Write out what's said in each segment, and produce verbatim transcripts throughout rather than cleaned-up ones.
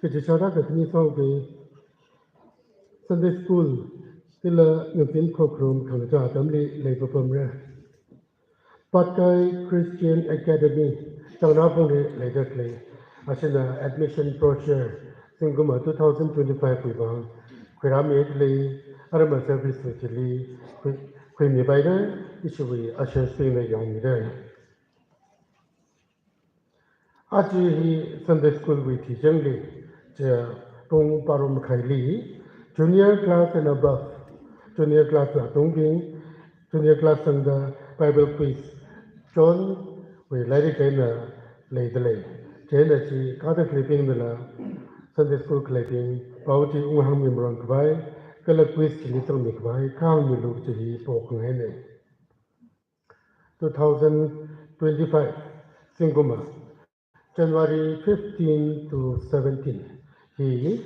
Jishara kakni song ke Sunday School tila ngapin khokrum khangachā atamli leipapamra. Patkai Christian Academy, Changrapongli leida khalei. Ashina admission brochure, zingkum two thousand twenty-five wui vang khuirāmida lei, arama service wui chili khui, khuimipaira, ishiwui ushers bingna yangmira. Aja hi Sunday School wui thichangli, chi pung baro makhaili, junior class and above, junior class la tungbing, junior class tangda Bible quiz, John wui lairik eina leida lei. Chieina chi kada khaleibingnala, Sunday School khaleibing, pao chi unghāngmi maron khavai, kala quiz chili zangmi khavai, kahāngmilu kaji hi pokhangaina. Two thousand twenty-five, zingkumva, January fifteen to seventeen, hi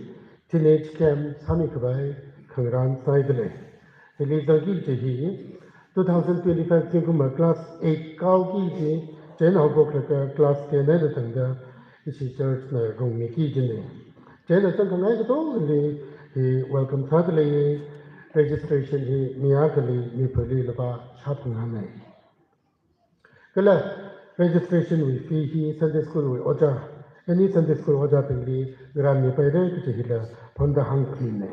teenage camp sāmi khavai khangarān sāhaida lei. Hili zangki kaji hi, two thousand twenty-five zingkumva class eight kāki kaji, chieina haophoklaga class ten eina tangda ishi church na rungmiki kajina. Chieina zangkhangai katongali hi welcome sāda lei, registration hi mi akhali mi phali lupā shāphangāna. Kala registration wui fee hi Sunday School wui ojā, any Sunday School ojābingli ngarānmipaira kaji hila phonda hāngkhamina.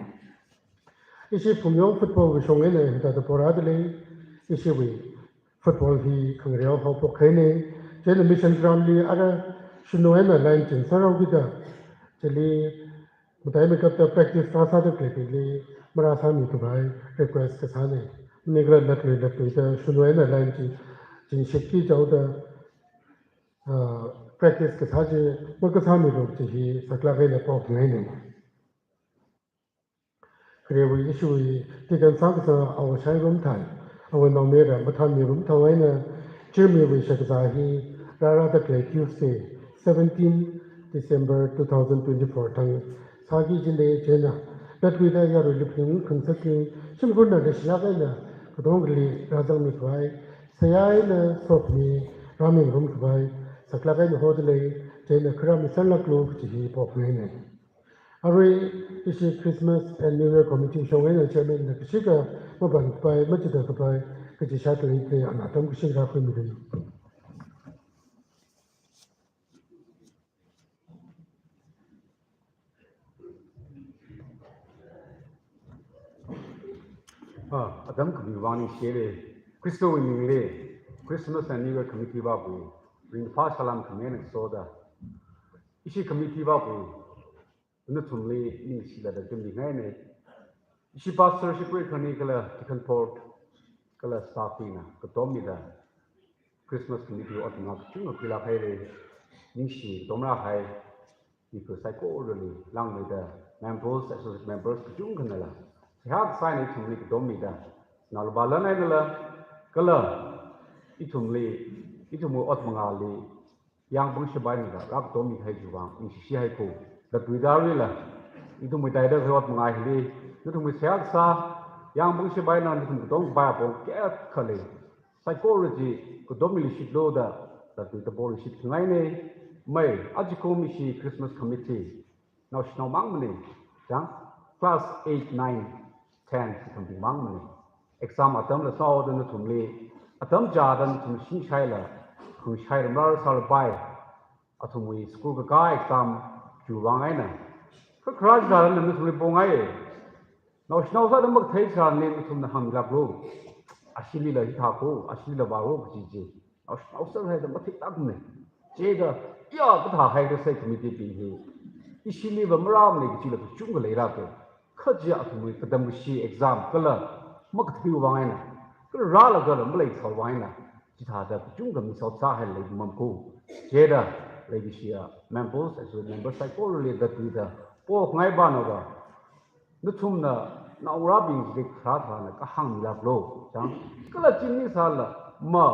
Ishi phungyo football wui shong eina hithāda porāda lei, ishiwui football hi khangareo haophokhaina, chieina mission ground li ara shanu eina line chin sārao kida, chili mataimeikapta practice sāsāda khaleibingli marāsāmi khavai request kasāna. Maningkhala latlui latluida shanu eina line chi, chinshitki chaoda, ah, practice kasā chi makasāmilu kaji hi saklāk eina pokhangaina. Kharewui ishiwui deacon sākasā Awo Shairumthai, awui naomayara Mathānmirumthao eina, chirmiwui shakazā hi rārāda khalei Tuesday, seventeen December two thousand twenty-four thang sāki kajina. Chieina latluida yaruili phaning khangasakki, shimkhurna leishilāk eina katongali rāzangmi khavai, seihā eina sokhami rāmingarum khavai saklāk eina hoda lei. Chieina kharāmi sālāklu kaji hi pokhangaina. Arui ishi Christmas and New Year Committee shong eina chairman na kashika maban kapai, machida kapai, kaji shāda lei, ana atam kashika rākhuimira. Ah, atam khami vang ningshilei, Khristawui mingli, Christmas and New Year Committee vāwui ringphā salam khami eina ngasoda, ishi committee vāwui nathumli ningshilada tummingaina. Ishi pastor shipui khani kala deacon board kala staff bingna katom mida Christmas committee ot manga kachungkha khuilāk haira. Ningshi tomra hai, ithum saikorali langmeida, members, associate members kachungkhanala seihā kasā eina ithumli katom mida, nalba lan einala, kala ithumli, ithumwui ot mangali yāngpāng shipai eina rākatom mikahai chiwui vang ningshishi haiko. Latluida aruila ithumwui taida khalei ot manga hili, nathumwui seihā kasā, yāngpāng shipai eina nathum katom kapai apong kayākha lei. Saikora chi katom miluishitluda latluida poishitngaina. Mai, ajakum ishi Christmas committee naoshinao mangmana, chang, class eight, nine, ten kathambing mangmana. Exam atamla sāhaoda nathumli, atam chāda nathum shingshaila, khangashai ramrar sālapai. Athumwui school kakā exam chiwui vang eina, kha kharā chāda nathumli pongai. Naoshinao sāda makathei chānli nathumna hāngmilāklu. Ashilila hithā ko, ashilila vāro kaji chi, naoshinao sāhaida matheilākmana. Chida, ya, kathā haida sai committee bing hi ishiliva marāmana kajila kachungkha leilāka. Kha chi athumwui katam kashi exam kala makatheiwui vang eina, kala rālaga la maleisāwui vang eina, chithāda kachungkha misao sāhaida leimamko. Chida, leikashiya members, associate members saikorali latluida pokhangai pānava, nathumna naongarābing chili kharā tharāna kahāng milāklu, chang. Kala chili sāla ma,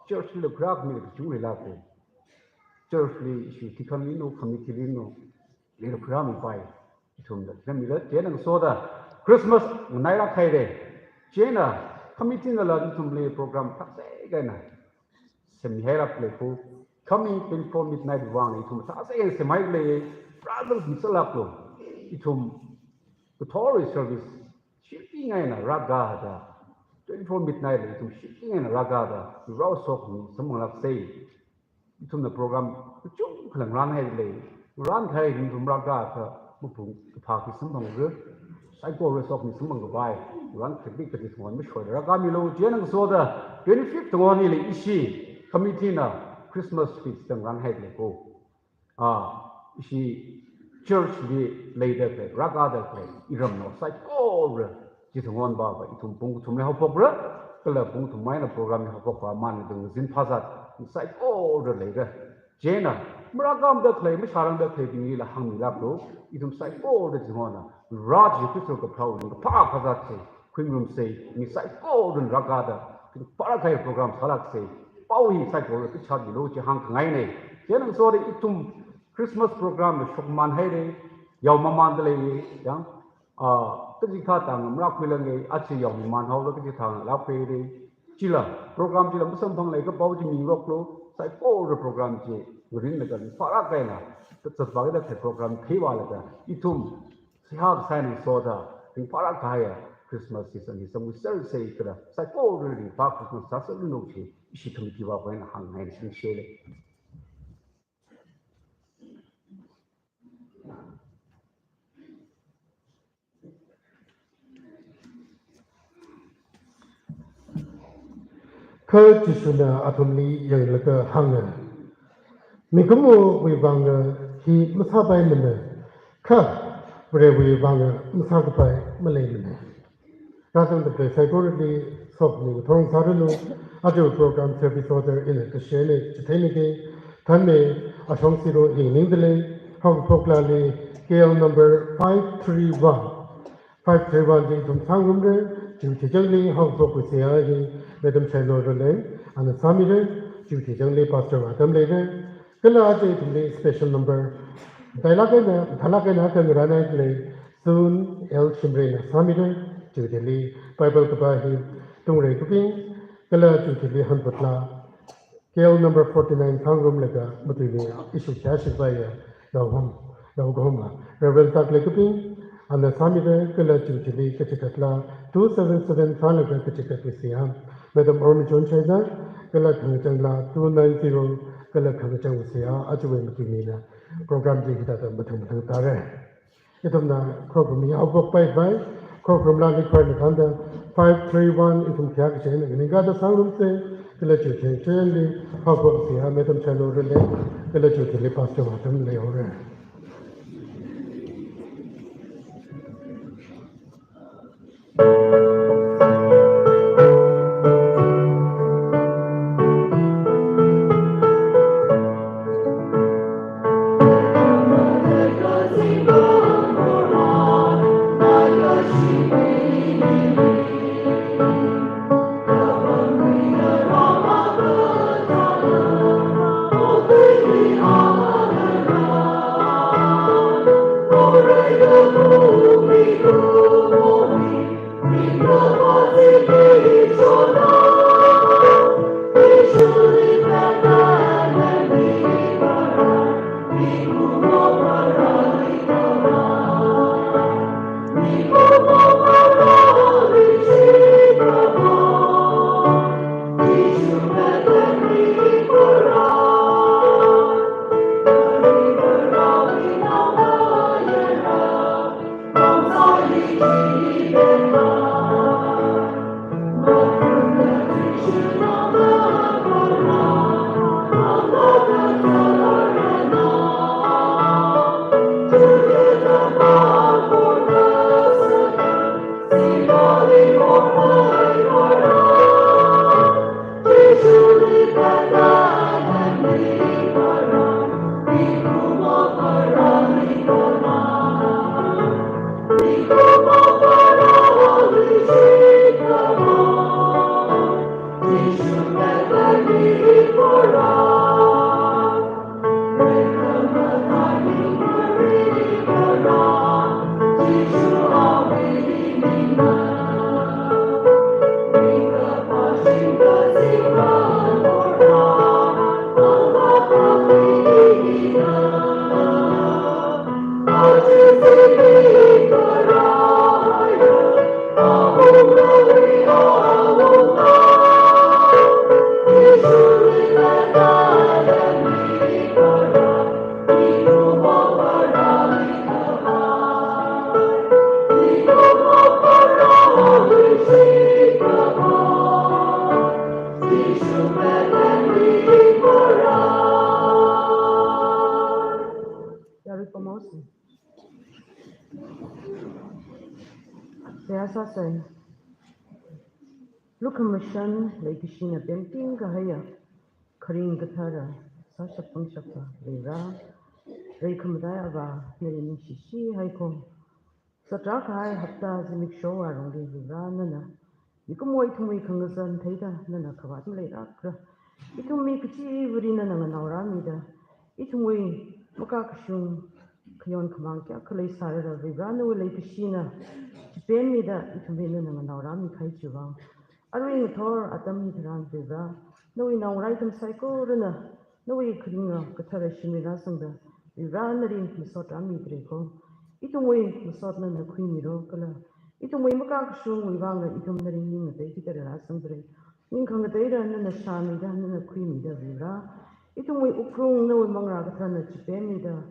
church lila kharā khami kachungkha leilāka. Church li ishi deacon lino, committee lino, lila kharā mipai. Ithumda, ithum mila, chieina ngasoda Christmas nganailāk haira. Chieina committee nala nathumli program thāksa eina semmihailākle ko. Coming twenty-four midnight vang ithum thāksa eina semhaile. Brother, mi salaklo. Ithum, kathori service, shirting eina rākada. Twenty-four midnight li ithum shirting eina rākada. Rao sok mi samang laksei. Ithumna program kachungkha ngarānhailei. Ngarānhai ithum rākada. Mapung kaphā khi samang re. Saikora sok mi samang kapai. Ngarān khadik kadi thongon mashoida rākāmilo. Chieina ngasoda. Twenty-fifth thongon hili ishi. Committee na Christmas feast ngarānhailei ko. Ah, ishi church li leida khalei, rākada khalei, iramnao saikora, chithongon va va, ithum pung kathumli haophokra, kala pung kathum eina program hi haophokpa man dang zin phazat, saikora leira. Chieina, marākāmada khalei, mashārangda khaleibinglila hāngmilaklo, ithum saikora chithongona, rā chi Khrista kaphā ringkaphā phazat chi, khuingarumsei, mi saikoran rākada, ringphāra kahai program sālaksei, pao hi saikora kachātmilo chi hāngkhangainei. Chieina ngasoda ithum Christmas program na shokmānhairei, yaomamānda leirei, yang, ah, kachikathā tang marākhuilāngei, achi yaomamānhaoda kachikathā lākhuirei. Chila, program chila masamphanglei kapao chi mingaroklo, saikora program chi, ngarinlaga ringphāra kahaina, kazat vākida kahai program theiva laga, ithum, seihā kasā eina ngasoda, ringphāra kahaiya Christmas season hi samui sersei kala, saikora ringphā Christmas sāserluno chi, ishi committee va va eina hāngngai singshele. Kha Jishuna athumli yanglaga hānga, mikumowui vāng hi masāpaimana, kha Varewui vāng masākapai maleimana. Rāzangda khalei saikorali sokmi kathorang sāranu, aja program service order ina kashene chitheinake, thanne ashong zero ingningdalei, haokaphok lali K L number five three one. Five three one chi ithum sāngarumra, chiwui theichangli haokaphok seihā hi Madam Shailora Leng, ana sāmira, chiwui theichangli Pastor Atam leira, kala aja ithumli special number, tailāk eina, thalāk eina khangarānhailei, Sun L Shimray na sāmira, chiwui theili Bible kapā hi Tungrei Kuping, kala chiwui theili hanput lā, K L number forty-nine sāngarumlaga matuimi issue kayāshi paiya, Yaohom, Yaohom a, Reverend Taklei Kuping, ana sāmira, kala chiwui theili kachikat lā two seven seven sālaga kachikatwui seihā, Madam Ormichon Shaiza, kala khangachang lā two nine zero, kala khangachangwui seihā, ajawui matuimina program chi hithāda mathang mathang tāra. Ithumna khokharum hi haophokpai vai, khokharum lali khorna thānda five three one ithum khayā kachi eina nganingkada sāngarumsei, kala chiwui theichangli haokaphok seihā Madam Shailora Leng, kala chiwui theili Pastor Atam leihaora. sāsai. Lukhamashan leikashina pemting kahaiya, kharing kathara sāshap pangshapa Varivara, reikhamatai Avā, nali ningshishi haiko. Satra kahai hapta zimiksho arongli Varivara nana mikumowui ithumwui khangazan theida nana khavāt maleirakra, ithum mi kachivali nana nganaorāmida, ithumwui makakashung khayon khamāng kayākha leisālala Varivara nawui leikashina chipemmida ithumli nana nganaorāmi kahai chiwui vang, arui ngathor atam hitharan Varivara nawui naongarā ithum saikorana nawui kharinga kathara shimli rāsangda Varivara nali masot rāmidalei ko. Ithumwui masot nana khuimilu kala ithumwui makakashungwui vangla ithum nali ning ngatei kida rāsangdalei. Ning khangateida nana shāmida, nana khuimida Varivara, ithumwui Ukhrung nawui manglā katharana chipemmida,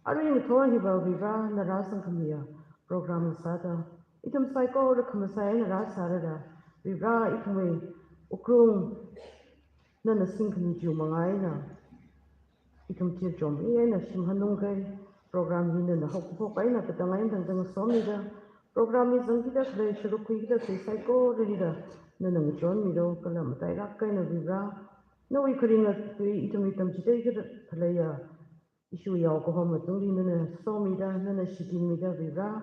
arui ngathor hiva Varivara na rāsangkhamiya program sāda, ithum saikora khamasai eina rāsālala Varivara ithumwui Ukhrung nana singkhami chiwui manga eina ithum thirchom eina shimhanungkahai program hi nana haokaphok eina katang eina tangtang somida, program hi zangkida khalei, sharuk khuikida khalei saikoralila nana ngachonmilu kala matailāk eina Varivara nawui kharinga tui ithumli tamchithei kaleiya issue yao kahom atungli nana somida, nana shitinmida Varivara,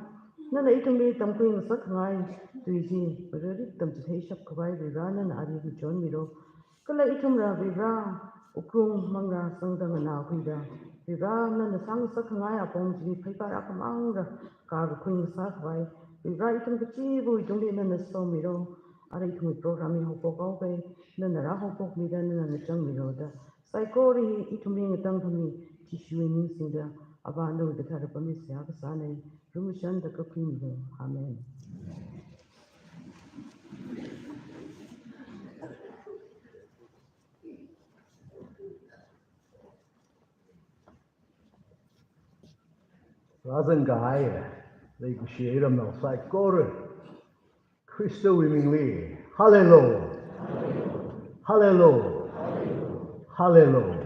nana ithumli tamkhui ngasakkhangai tui chi mararik tamchitheishap khavai Varivara nana ali ngachonmilu. Kala ithumla Varivara Ukhrung manglā sangda nganākhuida, Varivara nana sāngasakkhangai apong chili phaipa rākhamangla kakakhui ngasā khavai Varivara ithum kachivawui tungli nana sommilu. Ara ithumwui program hi haophok haopai, nana rāhaophokmida nana ngachangmilu da, saikora hi ithumli ngatangkhami Jishuwui ming singda, Avā nawui kathara pamli seihā kasānei. Lukhamashanda kakhuimilu. Amen. Rāzangkahai leikashi iramnao saikora, Khristawui mingli, Hallelujah! Hallelujah! Hallelujah!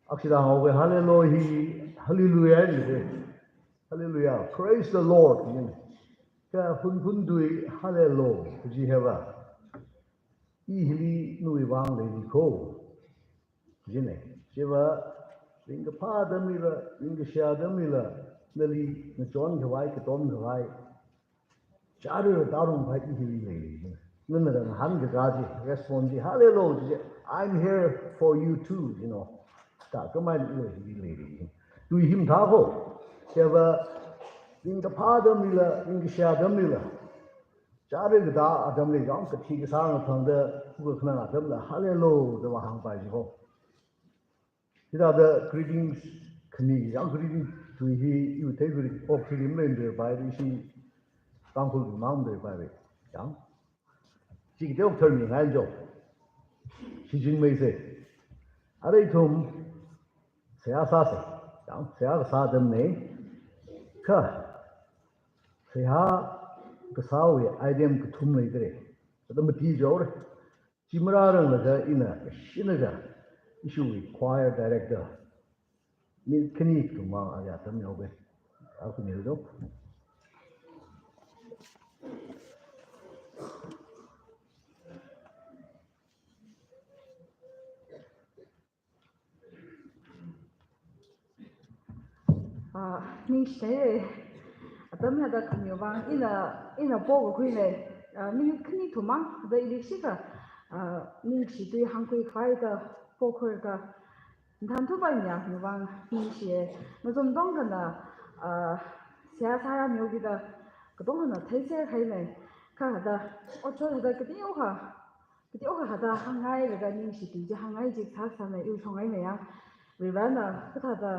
Akshida haowe Hallelujah hi, Hallelujah hi. Hallelujah! Praise the Lord! Kha phunphun tui Hallelujah kaji hiva, I hili nawui vang leili ko. Jine, chiva ringkaphā atamlila, ringkashā atamlila, nali ngachon khavai, katom khavai, chara tarung khavai I hili leili. Nana ngahānkakā chi, response chi, Hallelujah, chi, I'm here for you too, you know. Thākhamei I hili leili. Tui hi mathā ko, chiva ringkaphā atamlila, ringkashā atamlila, chara katā atamli yāng kathi kasāng thangda, khuka khanang atamla, Hallelujah, da vāhāngpai chi ko. Hithāda greetings khami, yāng greeting tui hi, iwui theikhui, Okthuili maleipaira, ishi Tangkhulli mang maleipaira, yāng. Chi kateo tharmingai jo. Shichinmeisei. Ara ithum seihā sāsei. Yāng, seihā kasā atamnei. Kha seihā kasāwui item kathum leidalei. Atam mati jaore. Chi marāranglaga ina, shinaga, ishiwui choir director, minute khani kathum vang aya tamyaoge. Akhunil do. Ah, ningshilei. Atam hithāda khamiwui vang, ina, ina pokakhuinei. Ah, minute khani kathum mang, da ili shikha, ah, ningshi tui hāngkhui khavai da pokakhuilaga, thanthupaiya khamiwui vang, ningshiye. Mazum tongkhana, ah, seihā sārāmihaokida, katongkhana theiser hainei. Kha hithāda, otshot hithāda kateokha, kateokha hithāda hāngngailaga ningshi tui chi hāngngai chi sāsānei, iwui shongai maya. Varivarana kathāda,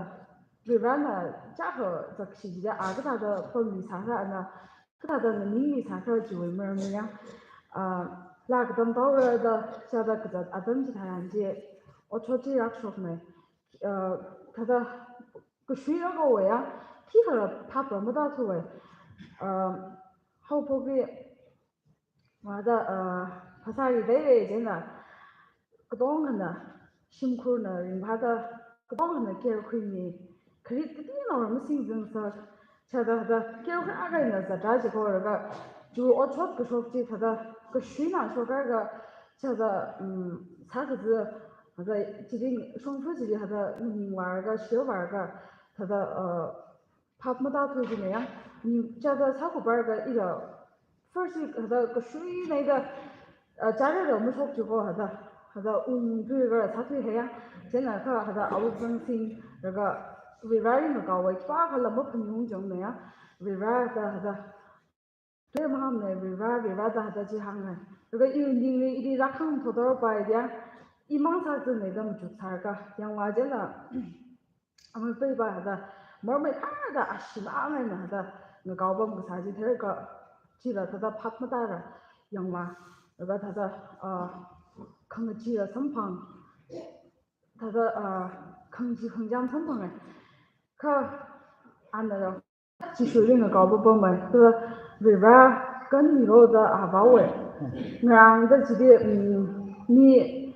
Varivarana chākha zakshi chida a kathāda pammi sāsā ana, kathāda nganingmi sāsā chiwui maramli ya. Ah, laa katam taora da, shāda kazat atam chitharan chi, otshot chi rakshoknei. Ah, thāda kashui rākawei ya, khikhala phapra matāthuwei. Ah, haophokli, mada, ah, phasāri daiwei chieina, katongkhana, shimkhurna ringphāda, katongkhana care khuimi, kharit kateonao masingzangsa, chithāda, hithāda, keo kha kaina zatta chikhoraga, chu otshot kashok chi thāda, kashuina shoklaga, chithāda, um, sākaza, hithāda, chili, shongfa chili, hithāda, ningvālaga, sheo vālaga, thāda, uh, phap matāthu jina ya, ni, chithāda sākhuilaga, ila, first week, hithāda, kashuina da, uh, chara da mashok chiko, hithāda, hithāda, un tui ga sāthui haya, chieina kha, hithāda, awuk zangsing, laga, Varivarali ngakaowui, khipākhala maphaningung chang na ya, Varivara da, hithāda, Tui mahamna Varivara, Varivara da hithāda chi hānga. Laga iwui ningli ili rākhang thothor pai dia, imang sāzanna da machuk sālaga, yanglaga chieina, amei pei pa hithāda, marmei thāda ashimang eina hithāda, ngakaopam kasā chi theilaga, chila thāda phap matāla, yanglaga, laga thāda, ah, khangachee la samphang, thāda, ah, khangachee khangacham samphanga. Kha, ana la, Jishuli ngakaopa pamai, kha Varivara kanmilo da avāhaowa. Ngarāngda chili, mm, mi,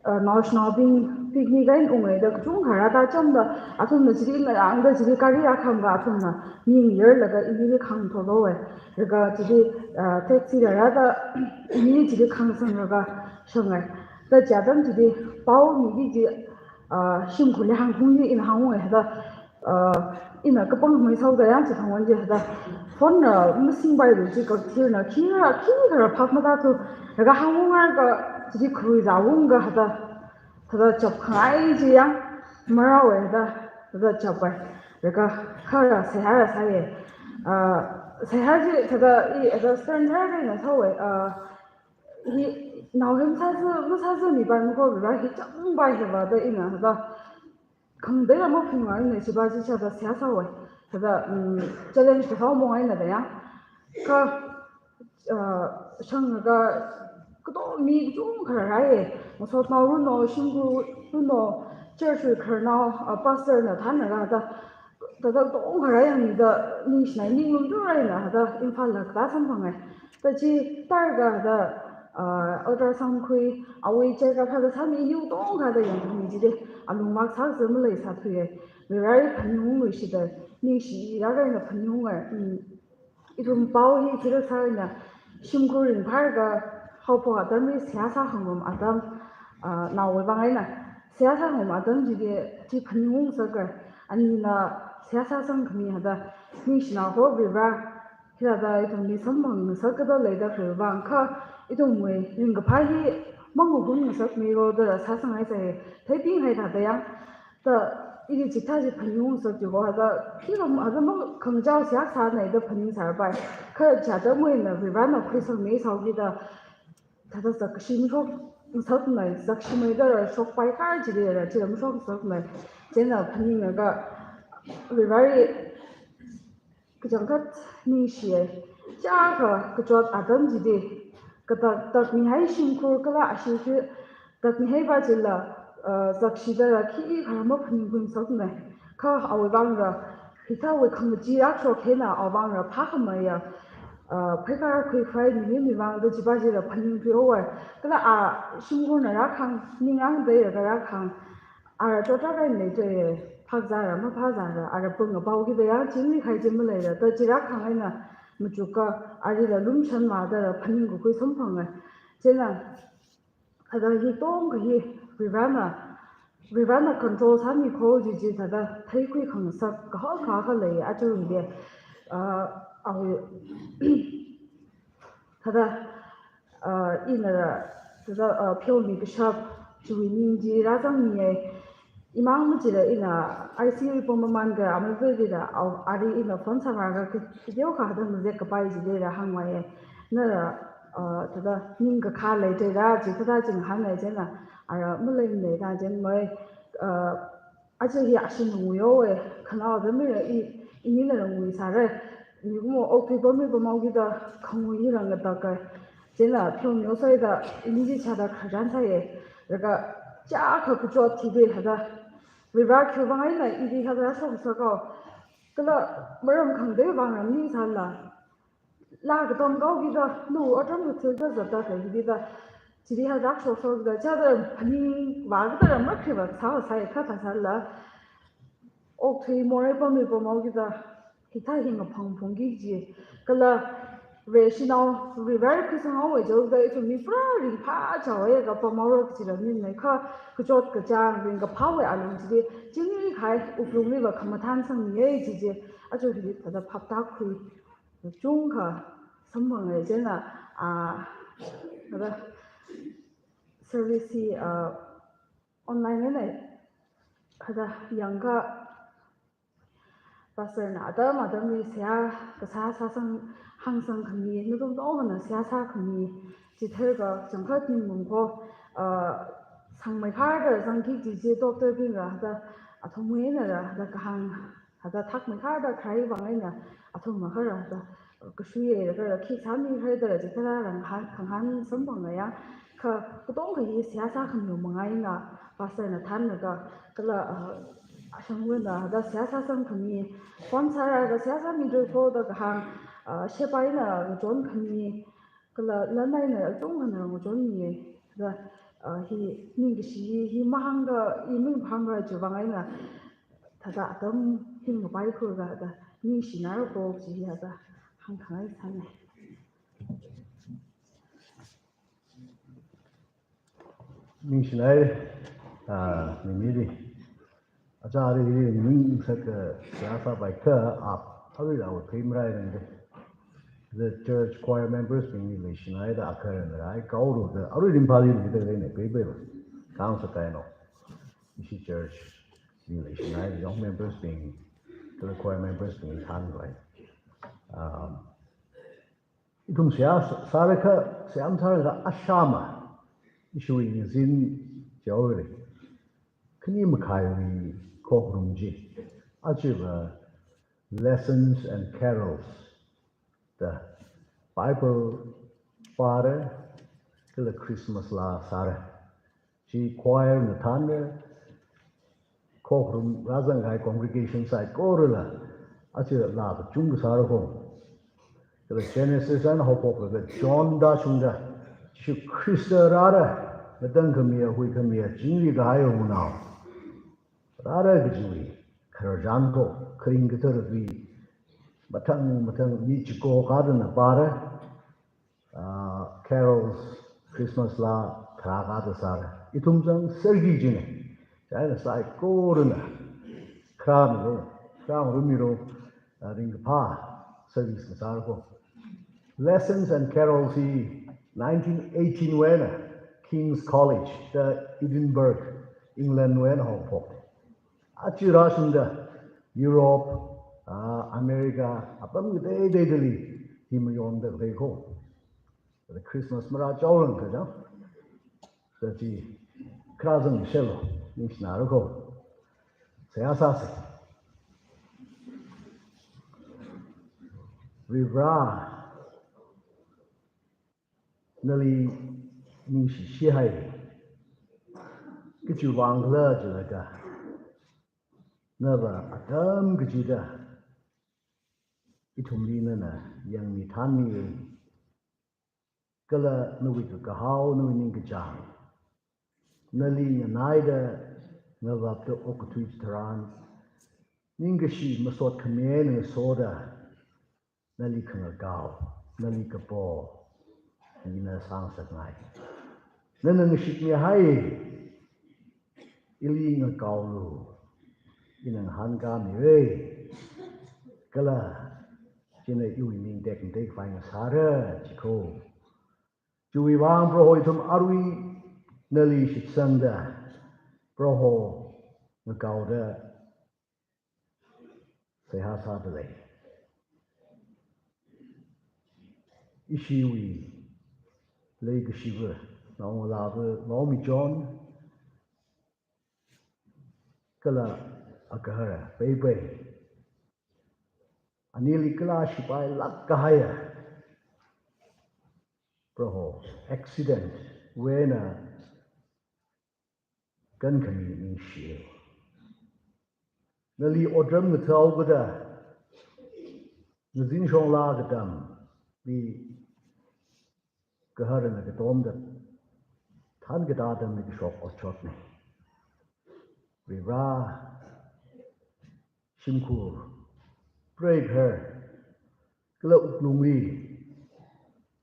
uh, naoshinaobing picnic eina ungra da kachungkha rāda chamda, athumna chili ngarāngda chili gari akhamga athumna mi ngayarlaga ili khangthuihaowa. Laga chili, uh, taxi la rāda ili chili khangsanglaga shanga. Da chi atam chili pao mili chi, uh, shimkhurli hāngphung hi ina hānga da, uh, ina kapangmei sāhaoda yang chithang wan chi hithāda. Phone na masingpailui chi kathirna khikha, khikha phap matāthu. Laga hāngunga ka chili kharui zāunga hithāda. Hithāda chapkhangai chi yang marāhaowa hithāda, hithāda chapai. Laga kha la seihā la sāya. Ah, seihā chi hithāda i hithāda stand hāra na sāhaowa. Ah, hi naohim sāza, masāzamipamkho Varivara hi changpai hiva da ina hithāda. Khangatei la maphaninga ina chiva chi chithāda seihā sāhaowa. Hithāda, mm, challenge kasā mong eina da ya. Kha, uh, shanglaga kato mi kachungkha rāya. Masotnao runo, shimkhur runo, church wui khararnao, uh, pastor na thānlaga da, da, da katonga rāyangmida, ningshinai ninglum tu rāya na, da Imphal la katā samphanga. Da chi targa da, ah, ultrasound khui, awui check up hithāda sāmi, yu tongkha da yangmi chili, alung mak sākazā maleisāthuiya. Varivara phaningungluishida, ningshilāk eina phaningunga, mm, ithum pao hi thilak sāna, shimkhur ringphālaga, haophok atamli seihā sākhangarum atam, ah, naowui vang eina, seihā sākhangarum atam chili, chi phaningung sāka, anina seihā sāsangkhami hithāda, ningshina ho Varivara, Hithāda ithumli samphangngasak kathā leida khalei vang kha, ithumwui ringkaphā hi mangahunngasakmilo da sāsangngai sai, theipinghai thāda yang, da ili chithā chi phaningungngasak chiho hithāda, khi lam hithāda mang khangachao seihā sānai da phaningsāpai, kha chi atamwui eina Varivarana khuisangmi sāhaokida, thāda zakkashi mashokngasaknai, zakkashi maida la shokpai kha chili la, chila mashokngasaknai, chieina phaninglaga, Varivarali, kachangkhat ningshiya, chiyākha kachot atam chili, katak, takmihai shimkhur kala ashee chi, takmihaipa chila, uh, zakshida la khikha maphaningkhuingasakna. Kha awui vang la, hithāwui khangachee rāshok hina awui vang la phākhameiya, uh, pheikar khuikhavai milimimang da chipa chila phaningthuihaowa. Kala a shimkhurna rākhang, ningang dei rākhang, ara chotrak eina leithuiya, phākazāra, maphāzāra, ara pung apao kida yang chingri khai chi maleila, da chi rākhang eina machukka, arila lumshan mada la phaningkakhui samphanga. Chieina, hithāda hi tongkha hi Varivarana, Varivarana control sāmikho chi chi thāda theikhuikhangasak kahak kahak lei, aja hili, ah, awui, thāda, ah, ina, thāda, ah, Pheomi kashap, chiwui ning chi rāzangmiya. Imang machila ina I C U li pam mamānga amei Varivara, ah, ali ina phone sālaga ka, video kha hithāda mazek kapai chili la hāngvāya. Nala, ah, thāda ningkakha leidalei chi thāda chi ngahānhai chieina, ara maleimana da chieina mei, ah, aja hi ashee nguihaowa, khanao da mira i, inina nguisāra. Mikumo okthui pammi pamhao kida khangui hi rāngataka. Chieina Pheomi osaida ini chi chithāda khararchan sāya. Laga chiyākha kachot thili hithāda, Varivara khiwui vang eina ili hithāda rāshokngasaka. Kala maram khangatei vang ram ningsāla. Laa katam kao kida, nu otram kathil da zatta khalei kida. Chili hithāda rāshokshok kida, chithāda phaningvā kida ram makhriva sāsai kha thāsāla. Okthui morei pammi pamhao kida, hikathā hi ngaphang phungki kaji, kala Vareshinao revive khuisanghaowa jihaoda ithum mi pura ringphā chaowa kha pamhaora kaji lam maningmana, kha kachot kachāng ringkaphāwui alung chili, chingri kahai wuklungliva khamathān sangmiya kaji chi, aja hi thāda phaptākhui chungkha samphanga. Chieina, ah, thāda service hi, ah, online eina thāda yangakha, Pastor na atam atamli seihā kasā sāsang, hāngsang khami, nathum katonga seihā sākhami, chithākha changkhat ning mungko, ah, sangmeikhada zangki kaji chi doctor bingla thāda athumwui einala thāda kahāng, thāda thakmeikhada kharai vang eina athumla kharā thāda kashuiya, kharā khi sāmihaida chithāla rang hān, khangahān samphangaya, kha katonga hi seihā sākhami manga eina, Pastor na thānlaga, kala, ah, ashangwui eina thāda seihā sāsang khami, phone sālaga seihā sāmidalei kho da kahāng, ah, sheba eina ngachon khami, kala lan eina atung hana ngachonmiya, thāda, ah, hi ningkashi hi mahāngda, i ning phāngra chiwui vang eina, thāda atam hi ngapaikhuilaga thāda ningshinara kho kaji hi thāda hāngkhangai sāna. Ningshinai, ah, Mimi li. Aja arui hi ningshak, ah, seihā sāpai kha, ah, aruila awui phei marairangda. The church choir members bingli leishinaida akha rāngai kaora da. Arui ringphāli mida leina peipai ba. Kang sākahaina. Ishi church li leishinaida young members bing, the choir members bing thānpai. Um, Ithum seihā sā-, sāra kha, seihā masāra kha ashama, ishiwui ngazin chaore. Khani makhaiwui khokharum chi. Achiva lessons and carols. Da Bible pāra, kala Christmas laa sāra. Chi choir na thānra, khokharum rāzang kahai congregation saikorala, aja laa kachungkha sāra kho. Kala Genesis eina haophoklaga John tāshungda, Jishu Khrista rāra, ngatangkhamiya, huikhamiya, chingri kahai wunao rāra kajiwui khararchan kho, kharing kathara tui, mathang mathang mi chiko kathāna pāra, ah, carols, Christmas laa, kharā kathā sāra. Ithum zangserki jina. Chieina saikorana kharā milo, kharā ngarumilo, ah, ringkaphā service ngasāra kho. Lessons and Carols hi nineteen eighteen wui eina King's College da Edinburgh, England wui eina haophok. Aja rāshungda Europe, ah, America, apam kateiteidali hi mayonda lei kho. Thāda Christmas marāchaorang kajang. Thāda chi kharā zangshilo, ningshinara kho. Seihā sāsa. Varivara, nali ningshishihai. Khiwui vang khala jilaga, nava atam kachida ithumli nana yangmi thānmi, kala nawui kakahao, nawui ningkachāng, nali nganaida ngavapta okathui chitharan, ningkashi masot khami eina ngasoda, nali khangakao, nali kapo, ina sāngasakngai. Nana ngashitmihai, ili ngakaolu, ina ngahānkāmira. Kala, china iwui ming tekmateikhavai ngasāra, ji kho. Chiwui vang Proho ithum arui nali shitsangda, Proho ngakaoda, seihā sādalei. Ishiwui leikashiva, naongalāva, Naomi John, kala agahara Peipai. Anili kala shipailāk kahaiya, Proho, accident wui eina kankhami ningshi. Nali otram ngathāhaokida, ngazin shonglāk atamli gaharana katomda, thānkatā atamli kashok otshotna. Varivara, shimkhur Preiphar kala wuklungli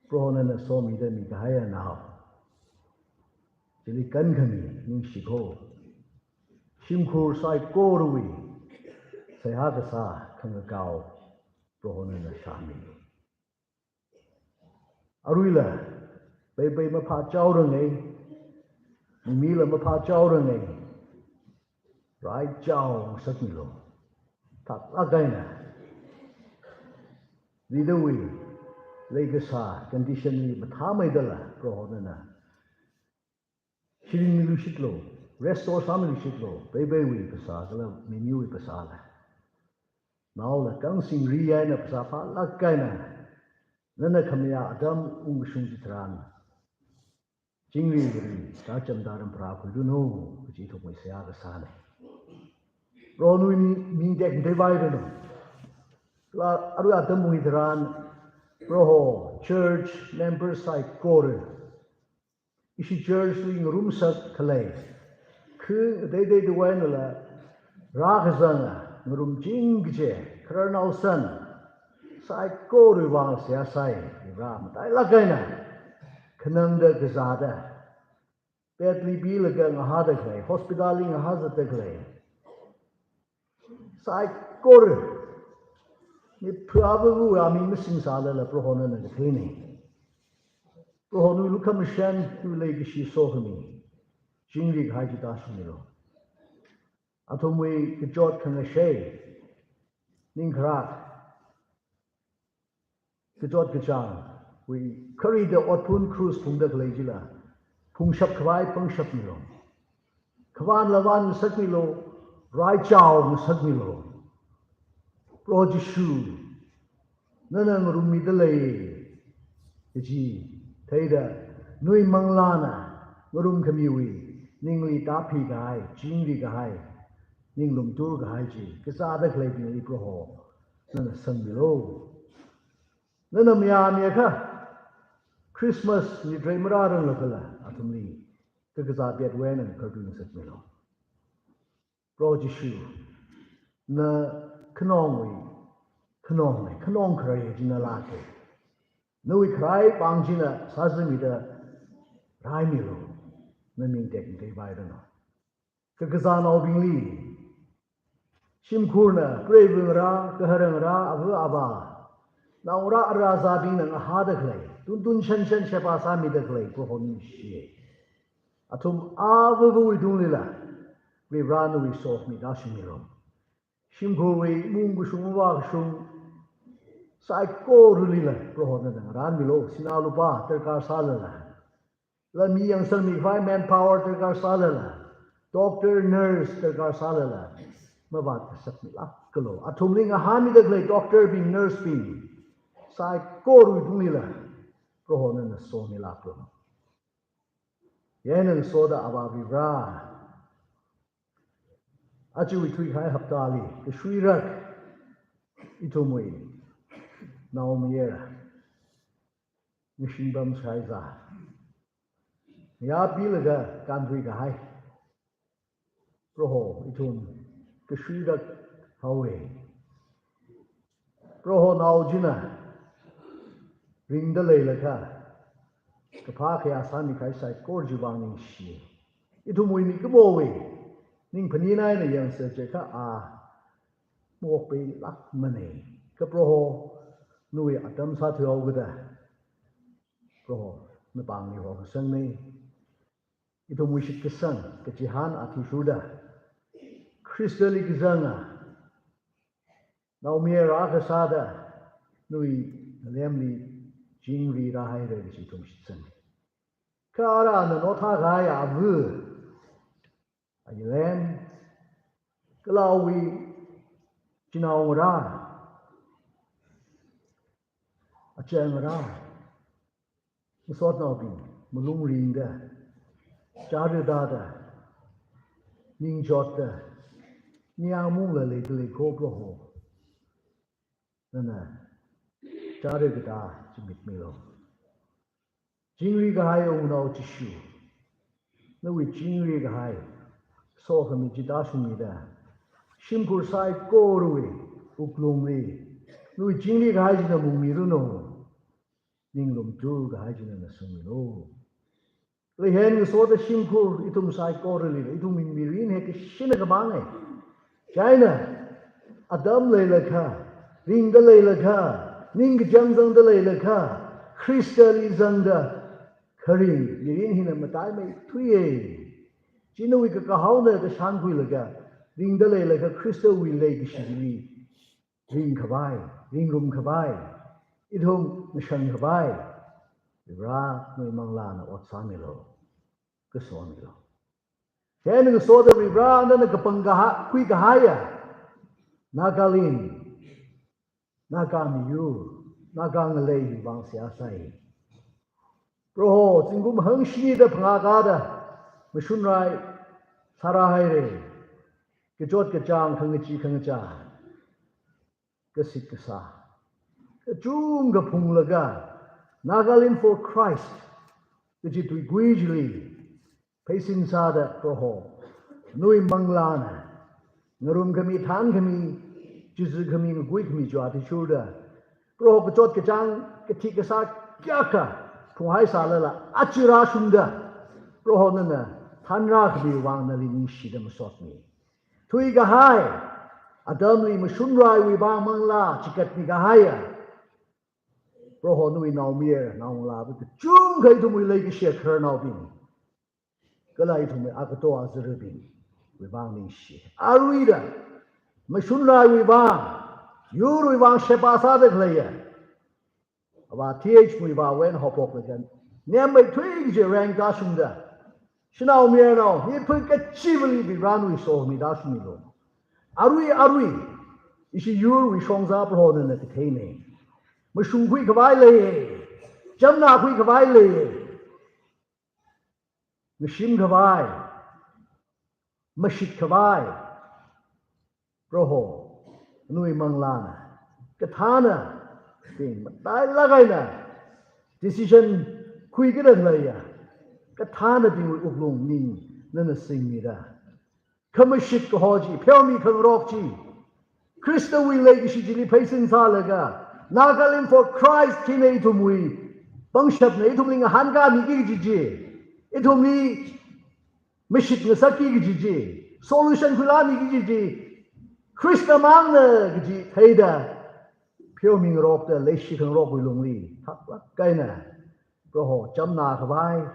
Proho nana somida mikahai anao chili kankhami ningshi kho. Shimkhur saikorawui seihā kasā khangakao Proho nana shāmi. Aruila, peipai maphāchaorangai, mimila maphāchaorangai, raichao ngasakmilu. Thaklāk eina leaderwui leikasā conditionli mathāmeidala Proho nana shilingmilu shitlo, restore sāmilu shitlo, peipaiwui phasā kala mimiwui phasāla. Naola kangsingri eina phasā phālāk eina nana khamayā atam ungkashung chitharan chingri ri, kacham daram pharākhuiranu kaji ithumwui seihā kasāna. Proho nawui ming tekmatei vairanu. Kala arui atam ungkahai tharan Proho church member saikora ishi churchli ngarumsak khalei, kha ngateitei tuwui einala rākazanga ngarumching kaje khararnao san saikorawui vang seihā sāi. Rā matailāk eina khanangda kazāda, bedli pilaga ngahāda khalei, hospitalli ngahāzatda khalei saikora mi phuababu ami masingsālala Proho nana katheina. Proho nawui lukhamashan, nawui leikashi sokhami chingri kahai chi tāshungmilu. Athumwui kachot khangashei, ningkharak, kachot kachāngwui kharida otphun krus phungda khalei chila phungshap khavai pangshapmilu. Khavanla van ngasakmilu, raichao ngasakmilu. Proho Jishu, nana ngarummida lei kaji theida, nawui manglāna ngarumkhamiwui ningli tāphi kahai, chingri kahai, ninglum tur kahai chi kazāda khaleibingli Proho nana sangmilu. Nana mayāmi akha Christmas nitrei marāranglakhala athumli kakazā petwui eina ngakartui ngasakmilu. Proho Jishu, na khanongwui khanongna, khanong kharai china lāka. Nawui kharai pāng china sāzamida raimilu, na ming tekmatei vairanu. Kakazānaobingli, shimkhurna preiva ngarā, gahara ngarā, ava avā, naongarā arazābingna ngahāda khalei, tuntun shanshan sheba sāmida khalei Proho ningshiya. Athum avāvawui tunglila Proho nawui sokhami tāshungmilu. Shimkhurwui maungkashung mavākashung saikoralila Proho nana ngarānmilu. Sinā lupā darkar sālala, lami yangsangmi khavai manpower darkar sālala, doctor, nurse darkar sālala, mavāt ngasakmilākalu. Athumli ngahānmida khalei doctorbing, nursebing saikorawui tunglila Proho nana somilākalu. Yānang soda Avā Varivara, ajawui thuikahai haptāli kashuirak ithumwui naomayara ngashinpam shaiza, yapilaga kānthuikahai Proho, ithum kashuirak haowa. Proho, nao china ringda leilakha kaphā khayā sāmi kahai saikora chiwui vang ningshi. Ithumwui mikumowui ning phanit eina yangsa chiakha a maokpeilākmana. Kha Proho, nawui atam sāthuihaokida Proho napāngli hokasangna. Ithumwui shitkasang kachihān athishurda Khristali kazanga naomayara akha sāda nawui ngalemli chingri rāhaira kaji ithum shitsanga. Kha ara nano thākahai ava, ayalem, kala awui chinaongarā, achāngarā, masotnaobing malung ringda, chara tāda, ning chotda, ningyāng maungla leida lei kho Proho. Nana chara katā chi mitmilu. Chingri kahai Awunao Jishu, nawui chingri kahai sokhami chi tāshungmida, shimkhur saikorawui wuklungli Nawui chingri kahai china mungmiranu. Ninglum tur kahai china ngasungmilu. Leihen ngasoda shimkhur ithum saikorali, ithum mirin hi kashina kamang e. China, atam leilakha, ringda leilakha, ningkachāng zangda leilakha, Khristali zangda, kharing, mirin hina mataimeithui e. China nawui kakahaona kashānkhuilaga, ringda leilakha Khristawui leikashi chili ringkhavai, ringrumkhavai, ithum ngashankhavai, Varivara nawui manglāna ot sāmilu, kasomilu. Chieina ngasoda Varivara nana kapangkaha, khuikahaiya Nagalim, Naga miyur, Naga ngalei vang seihā sāi. Proho, zingkum hangshida phangā kada, mashunrai sārāhaira. Kachot kachāng, khangachee khangachā, kasit kasā, kachungkha phunglaga, Nagalim for Christ kaji tuikui chili pheisin sāda, Proho, nawui manglāna ngarumkhami, thānkhami, chizukhami, ngakuikhami chiwui athishurda, Proho, kachot kachāng, kathi kasā kayākha phunghai sālala, aja rāshungda, Proho, nana thānrākhami vang nali ningshida masotmi. Thuikahai atamli mashunraiwui vang manglā chikatmi kahaiya Proho, nawui naomayara, naongalāva kachungkha ithumwui leikashiya khararnaobing, kala ithumwui agato azarabingwui vang ningshi. Aruida mashunraiwui vang, yurwui vang sheba sāda khaleiya Avā T H Muivah wui eina haophoklaga, nemmeithui kaji rank kashungda, shanao mayarnao, mipha kachivali Varivara nawui somi da shungmilu. Arui arui ishi yurwui shongza Proho nana katheina. Mashungkhuikhavai lei, chamnākhuikhavai lei, ngashimkhavai, mashitkhavai, Proho, nawui manglāna kathānabing matailāk eina decision khuikida khaleiya kathānabingwui wuklung ning nana singmida, khamashit kaho chi, pheomi khangarok chi, Khristawui leikashi chili pheisin sālaga, Nagalim for Christ china ithumwui pangshapna, ithumli ngahānkāmiki kaji chi, ithumli mashit ngasakki kaji chi, solution khuilāmiki kaji chi, Khrista mangna kaji theida, pheomi ngarokda, leishi khangarokwui lungli thaklāk eina, Proho, chamnākhavai,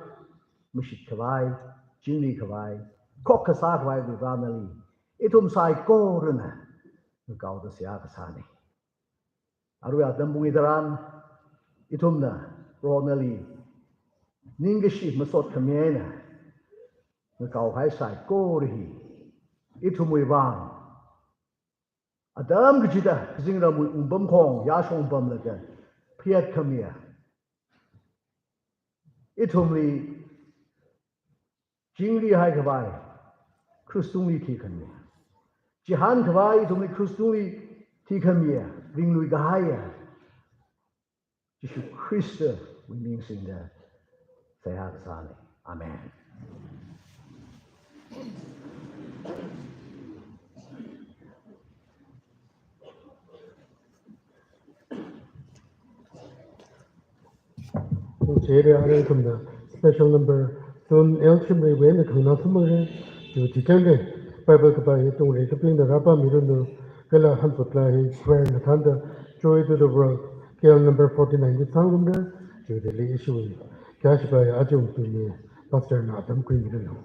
mashitkhavai, chingri khavai, khokkha sākhavai Varivara nali ithum saikorana ngakaoda seihā kasāna. Arui atam pung hitharan, ithumna Proho nali ningkashi masot khami eina ngakaokahai saikora hi, ithumwui vang atam kachida kazingramwui wungpamkhong yāshong pamlaga phayāt khamiya, ithumli chingri haikhavai krush tungli thikhamiya, chihānkhavai ithumli krush tungli thikhamiya, ringluikahaiya Jishu Khristawui ming singda seihā kasāna. Amen. Chieina arui ithumna special number Tun L Shimreiwui eina khanganā samphanga. Chiwui thikhanli Bible kapā hi tungli kapingda rāpāmiranu, kala hanphut laa hi choir na thānda Joy to the World, K L number forty-nine li sāngarumra. Chiwui thili ishiwui khayā shipai Ajung Tumi pastor na atam khuimiranu.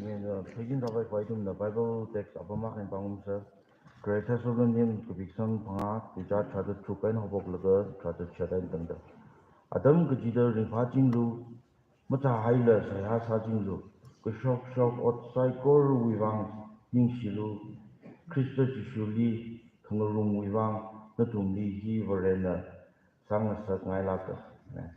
Pheisin sāpai khavai ithumna Bible text apam akha eina pāngarumsa. Third Thessalonians kapiksang phangā, tuizā tharāda tharuk eina haophoklaga tharāda chishat eina tangda. Atam kachida ringphāchinglu, machāhaila seihā sāchinglu, kashokshok ot saikorawui vang ningshilu, Khrista Jishuli khangarumwui vang nathumli hi Varena sāngasakngailāka. Amen.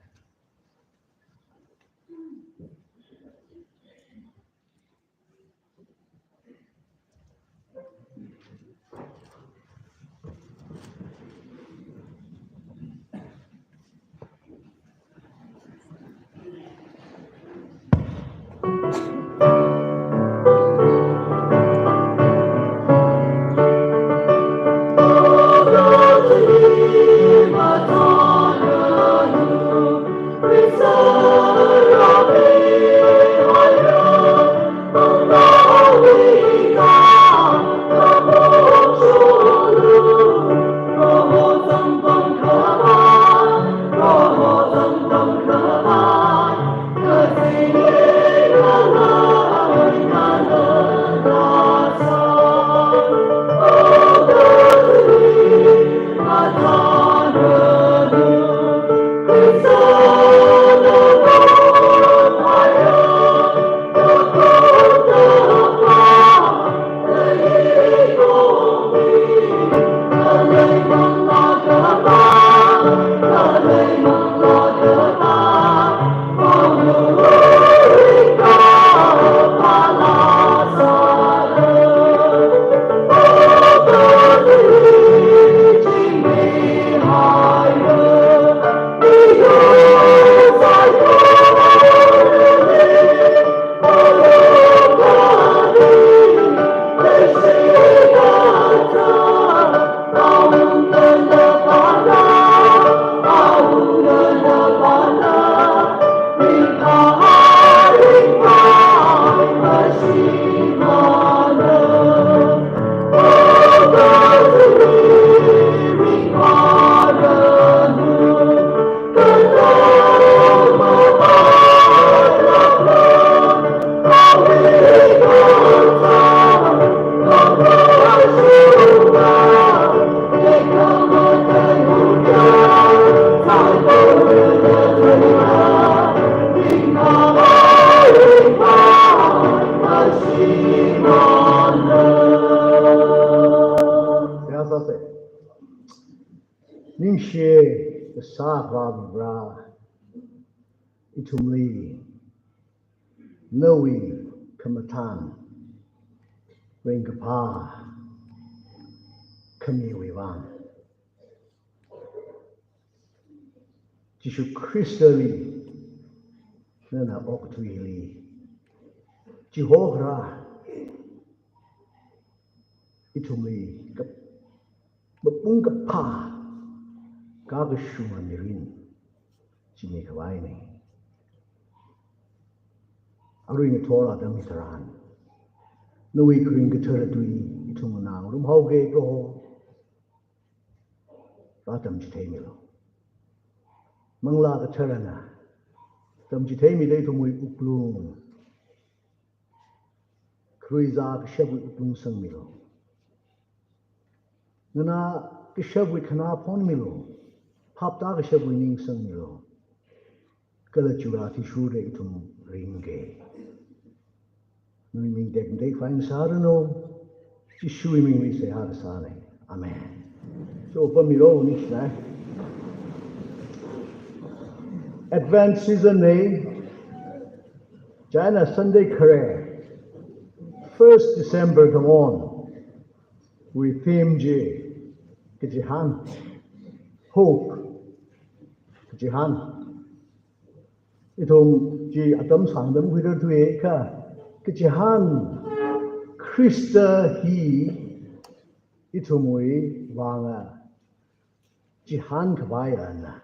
Seihā sāsa. Ningshi kasā Vare, ithumli nawui khamathān ringkaphā khamiwui vang, Jishu Khristali nana okathuili chihokharā, ithumli kap-, mapung kaphā kakashunga mirin chi mikhavaina. Arui ngathor atam hitharan nawui kharing kathara tui ithumna ngarumhaoki Proho. Vā tamchitheimilu. Manglā Katharana tamchitheimida ithumwui wuklung, kharuizā kashapwui wuklung sangmilu. Nganā kashapwui khanā phonmilu. Phaptā kashapwui ning sangmilu. Kala chura athishurda ithum ringki. Nawui ming tekmatei khavai ngasāranu. Jishuwui mingli seihā kasāna. Amen. So, pamiro, ningshina. Advent season na. China Sunday khare, first December thangon, wui theme chi kachihān, hope, kachihān. Ithum chi atam sāngda makhuirarthuakha, kachihān Khrista hi ithumwui vanga chihān khavai ana.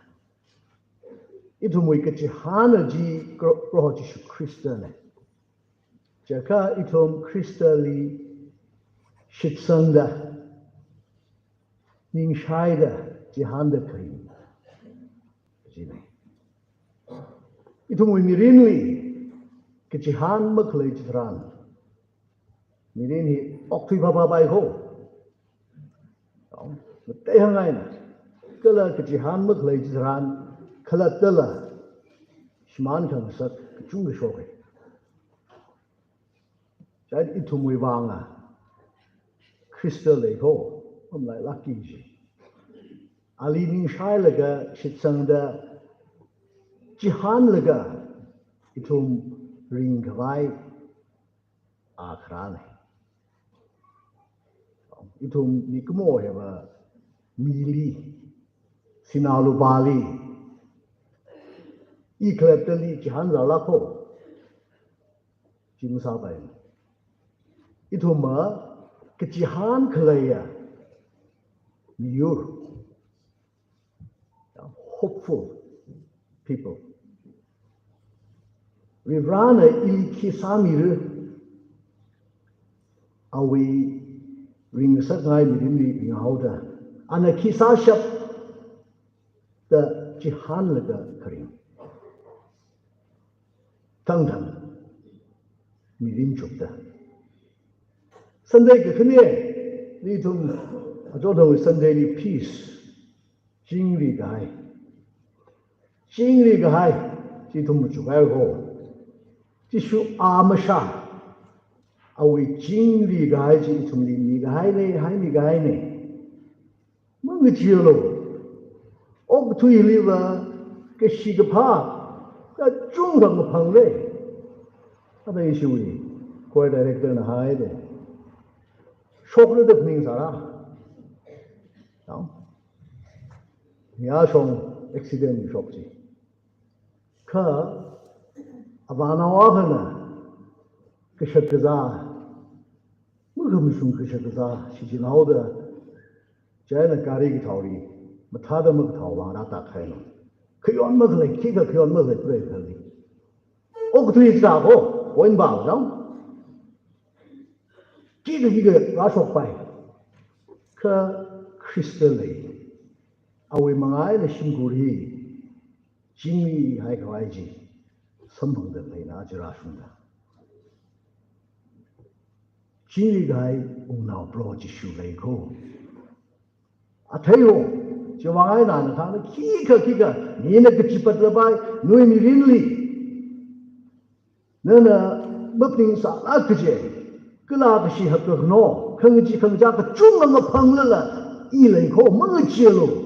Ithumwui kachihāna chi Pro-, Proho Jishu Khristana. Chiakha ithum Khristali shitsangda, ningshaida, chihānda kharing. China. Ithumwui mirinli kachihān makhalei chitharan, Mirin hi okthui phaphapai kho. Matei hāngngaina. Kala kachihān makhalei chitharan, khalattala shimān khangasak kachungkha shoka. Chieina ithumwui vanga Khrista lei kho, mamalailākki kaji. Ali ningshailaga shitsangda chihānlaga ithum ringkhavai akharāna. Ithum mikumo hiva mili, sinā lupāli, i khalattali chihānzālāk kho. Chi masāpaimana. Ithumva kachihān khaleiya miyur, hopeful people. Varivarana ili khi sāmira, awui ringngasakngai mirinli ringhaoda, ana khi sāshap da chihānlaga kharing. Thangthang mirin chukda. Sunday kakhane, ithum achothang Sunday li peace, chingri kahai. Chingri kahai, chi ithum machukhai kho. Jishu a mashā, awui chingri kahai chi ithumli mikahaina, haimikahaina. Mangacheealu. Okathuiliva kashi kaphā kachungkha maphangla. Ada ishiwui choir director na haida, shokra da phaningsāra. Nao? Yāshong accident shok chi. Kha avānao akhana kashak kazā, makhamashung kashak kazā shichinhaoda, chieina gari kathaoli mathāda makathao vang rātak haina. Khayon makhalei, khikha khayon makhalei preikharli. Okathui sā kho, oinba jang. Khikha khikha rāshokpai. Kha Khrista lei. Awui manga eina shimkhur hi chingri haikhavai chi samphangda khaleina chi rāshungda. Chingri kahai wungnao Proho Jishu lei kho. Athei ho, chiwui vang eina nathāna khikha khikha, mina kachipatlapai, nawui mirinli. Nana maphaningsālāk kaje, kala kashi hapkakhano, khangachee khangachā kachungkha maphanglala, i lei kho, mangacheealu.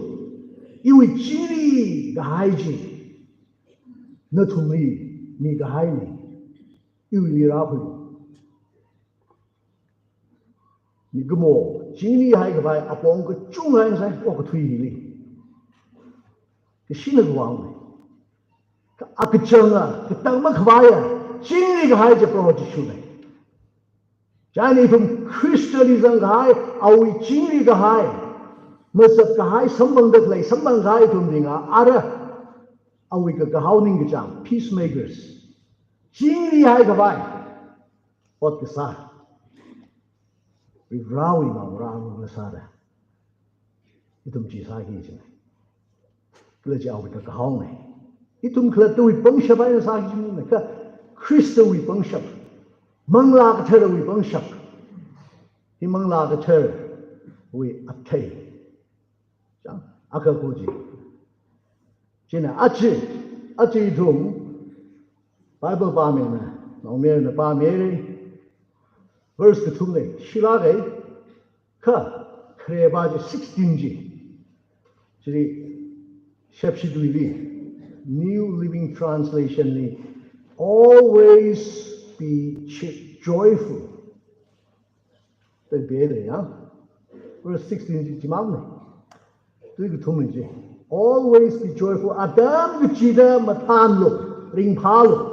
Iwui chingri kahai chi nathumli mikahaina, iwuili rākhuilu. Mikumo, chingri haikhavai apong kachungkha leisai, okathui hili. Kashina kavang. Kha akachanga, katang makhavaiya, chingri kahai chi Proho Jishuna. Chieina ithum Khristali zangkahai, awui chingri kahai, mazat kahai, samphangda khalei, samphang kahai ithum ringa, ara, awui kakahao ningkachāng, peacemakers. Chingri haikhavai, ot kasā. Varivarawui mangara ngasāda. Ithum chi sāki kajina. Kala chi awui kakahaona. Ithum khalattawui pangshap eina sāki kajina. Kha Khristawui pangshap. Manglā Katharawui pangshap. Hi Manglā Katharawui athei. Chang, akha khuji. Chieina aja, aja ithum Bible pāmina, naomayarana pāmi, verse kathumli, shilāka, kha, khareba chi sixteen chi. Chili, Shepshi tuili, New Living Translation li, always be che-, joyful. Tangpele ya. Verse sixteen chi chimangna. Tui kathumna chi. Always be joyful. Atam kachida mathānlu, ringphālu.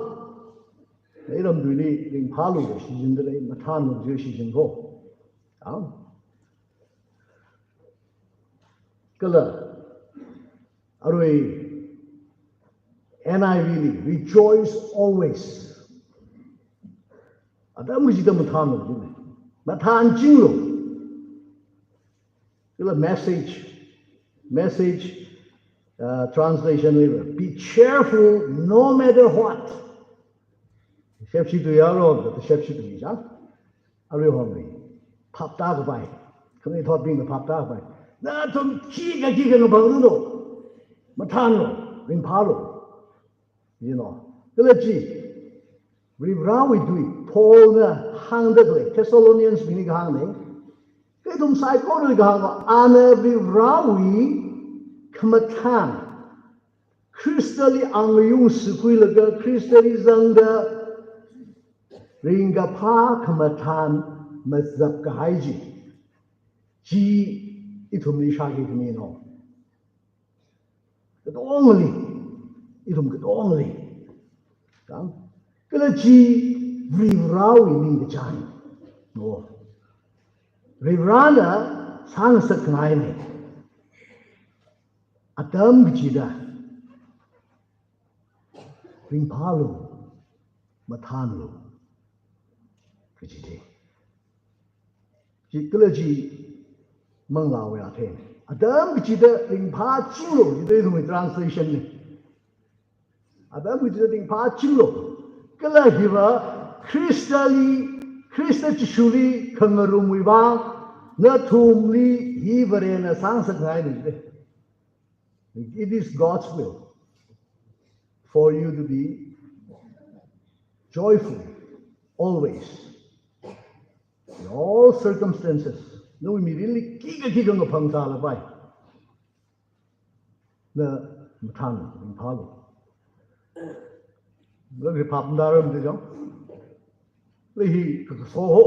Iram tuili ringphālu da shichinda lei, mathānlu da shichin kho. Ya. Kala, arui N I V li, rejoice always. Atam kachida mathānlu, mathānchinglu. Kala Message, Message, uh, translation li, be cheerful no matter what. Shepshi tui yaro, Shepshi tui ya. Aruihonli phaptākapai, khanuithotbingna phaptākapai. Nathum khikha khikha ngaphanglu, mathānlu, ringphālu. You know, kala chi, Varivarāwui tui, Paulna hāngda khalei, Thessaloniansbingli kahāngna. Kha ithum saikorali kahāng, ana Varivarāwui khamathān, Khristali angayung sākhuilaga, Khristali zangda, ringkaphā khamathān mazapkahai chi. Chi ithumli shākhi khamina. Katongali, ithum katongali. Kang, kala chi Varivarāwui ningkachāng. No. Varivarāna sāngasakngaina. Atam kachida ringphālu, mathānlu, kaji chi. Chi kala chi manglāwui athei. Atam kachida ringphāchinglu, chida ithumwui translation na. Atam kachida ringphāchinglu. Kala hiva Khristali, Khrista Jishuli khangarumwui vang, nathumli hi Varena sāngasakngaina. It is God's will for you to be joyful always, in all circumstances. Nawui mirinli khikha khikha ngaphang sālapai, na mathān ringphālu. Lagi phap ndaram de jong. Lagi kakaso ho.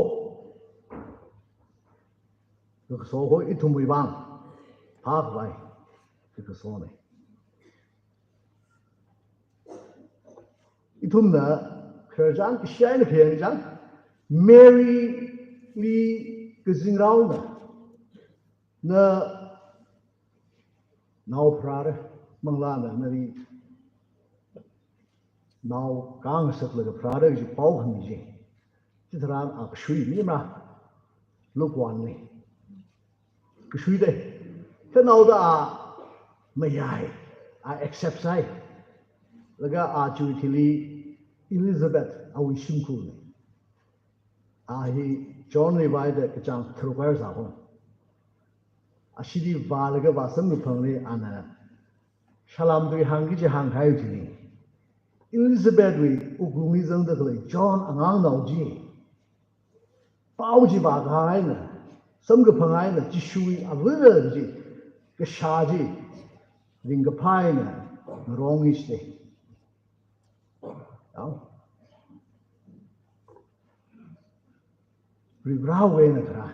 Kakaso ho ithumwui vang phākhavai kakasona. Ithumna khararchān kashai eina khayang chān, Maryli kazingraona, na nao pharāra, manglāna nali nao kāngasaklaga pharāra kaji pao khami chi. Chitharan a kashui mimara, Luke one li. Kashui de. Kha naoda a mayai, a accept sāi. Laga a chiwui thili Elizabeth awui shimkhurna. A hi Johnli vaida kachāng tharuk eina sākho. Ashili vālaga vāsamkaphangli ana salām tui hāngki kaji hāngkahai chili, Elizabethwui wuklungli zangda khalei John angangnao chi, pao chi vākahai eina, samkaphang eina, Jishuwui avā chi kashā chi ringkaphā eina ngarongi chide. Yao. Varivarāwui eina kharā,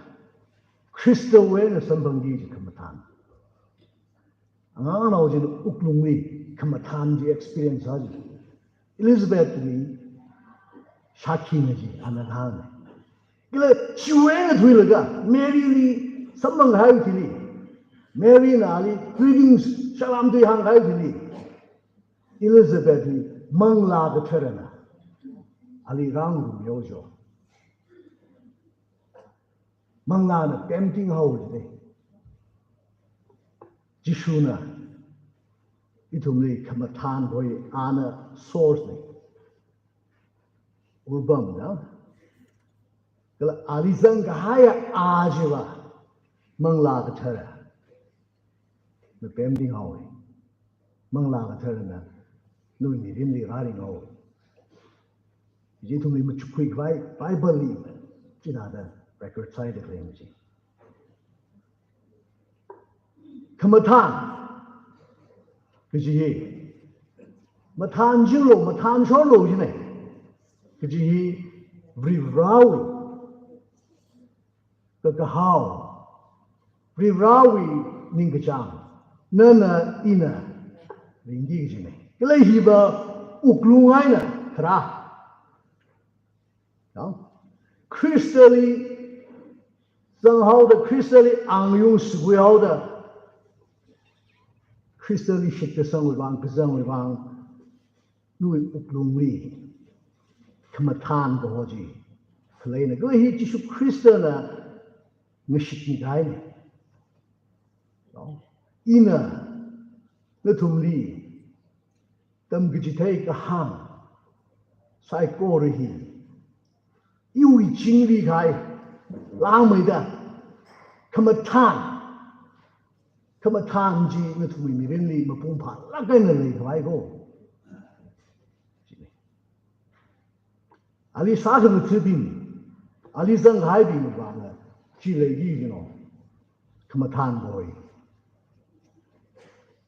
Khristawui eina samphangki kaji khamathān. Angangnao china wuklungli khamathān chi experience sā chi. Elizabethli shākhina chi, ana thāna. Kala chiwui eina thuilaga, Maryli samphangkahai thili, Maryna ali greetings, salām tui hāngkahai thili, Elizabethli Manglā Katharana ali rāngarum haowa jo. Manglāna pemting haowa jide. Jishuna ithumli khamathān kahoi ana source na. Urpamna. Kala ali zangkahai a chiva Manglā Kathara na pemting haowa. Manglā Katharana nawui mirinli rāring haowa. Chi ithumli machukkhuikhavai Bibleli chithāda record sāhaida khalei chi. Khamathān kaji hi, mathānchinglu, mathānshorlu jina. Kaji hi Varivarāwui kakahao, Varivarāwui ningkachāng, nana ina ringki kajina. Kala hiva wuklung eina kharā. Yao? Khristali zanghaoda, Khristali angayung sākhuihaoda, Khristali shitkasangwui vang, kazangwui vang, nawui wuklungli khamathān kaho chi khaleina. Kala hi Jishu Khristana ngashitmi kahaina. Yao? Ina nathumli tamkachithei kahāng saikora hi iwui chingri kahai, Langmeida, khamathān, khamathān chi nathumwui mirinli mapung phālāk eina leikhavai ko. Ali sākhangathabing, ali zangkahaibing vāna chi leiki kajina, khamathān koi.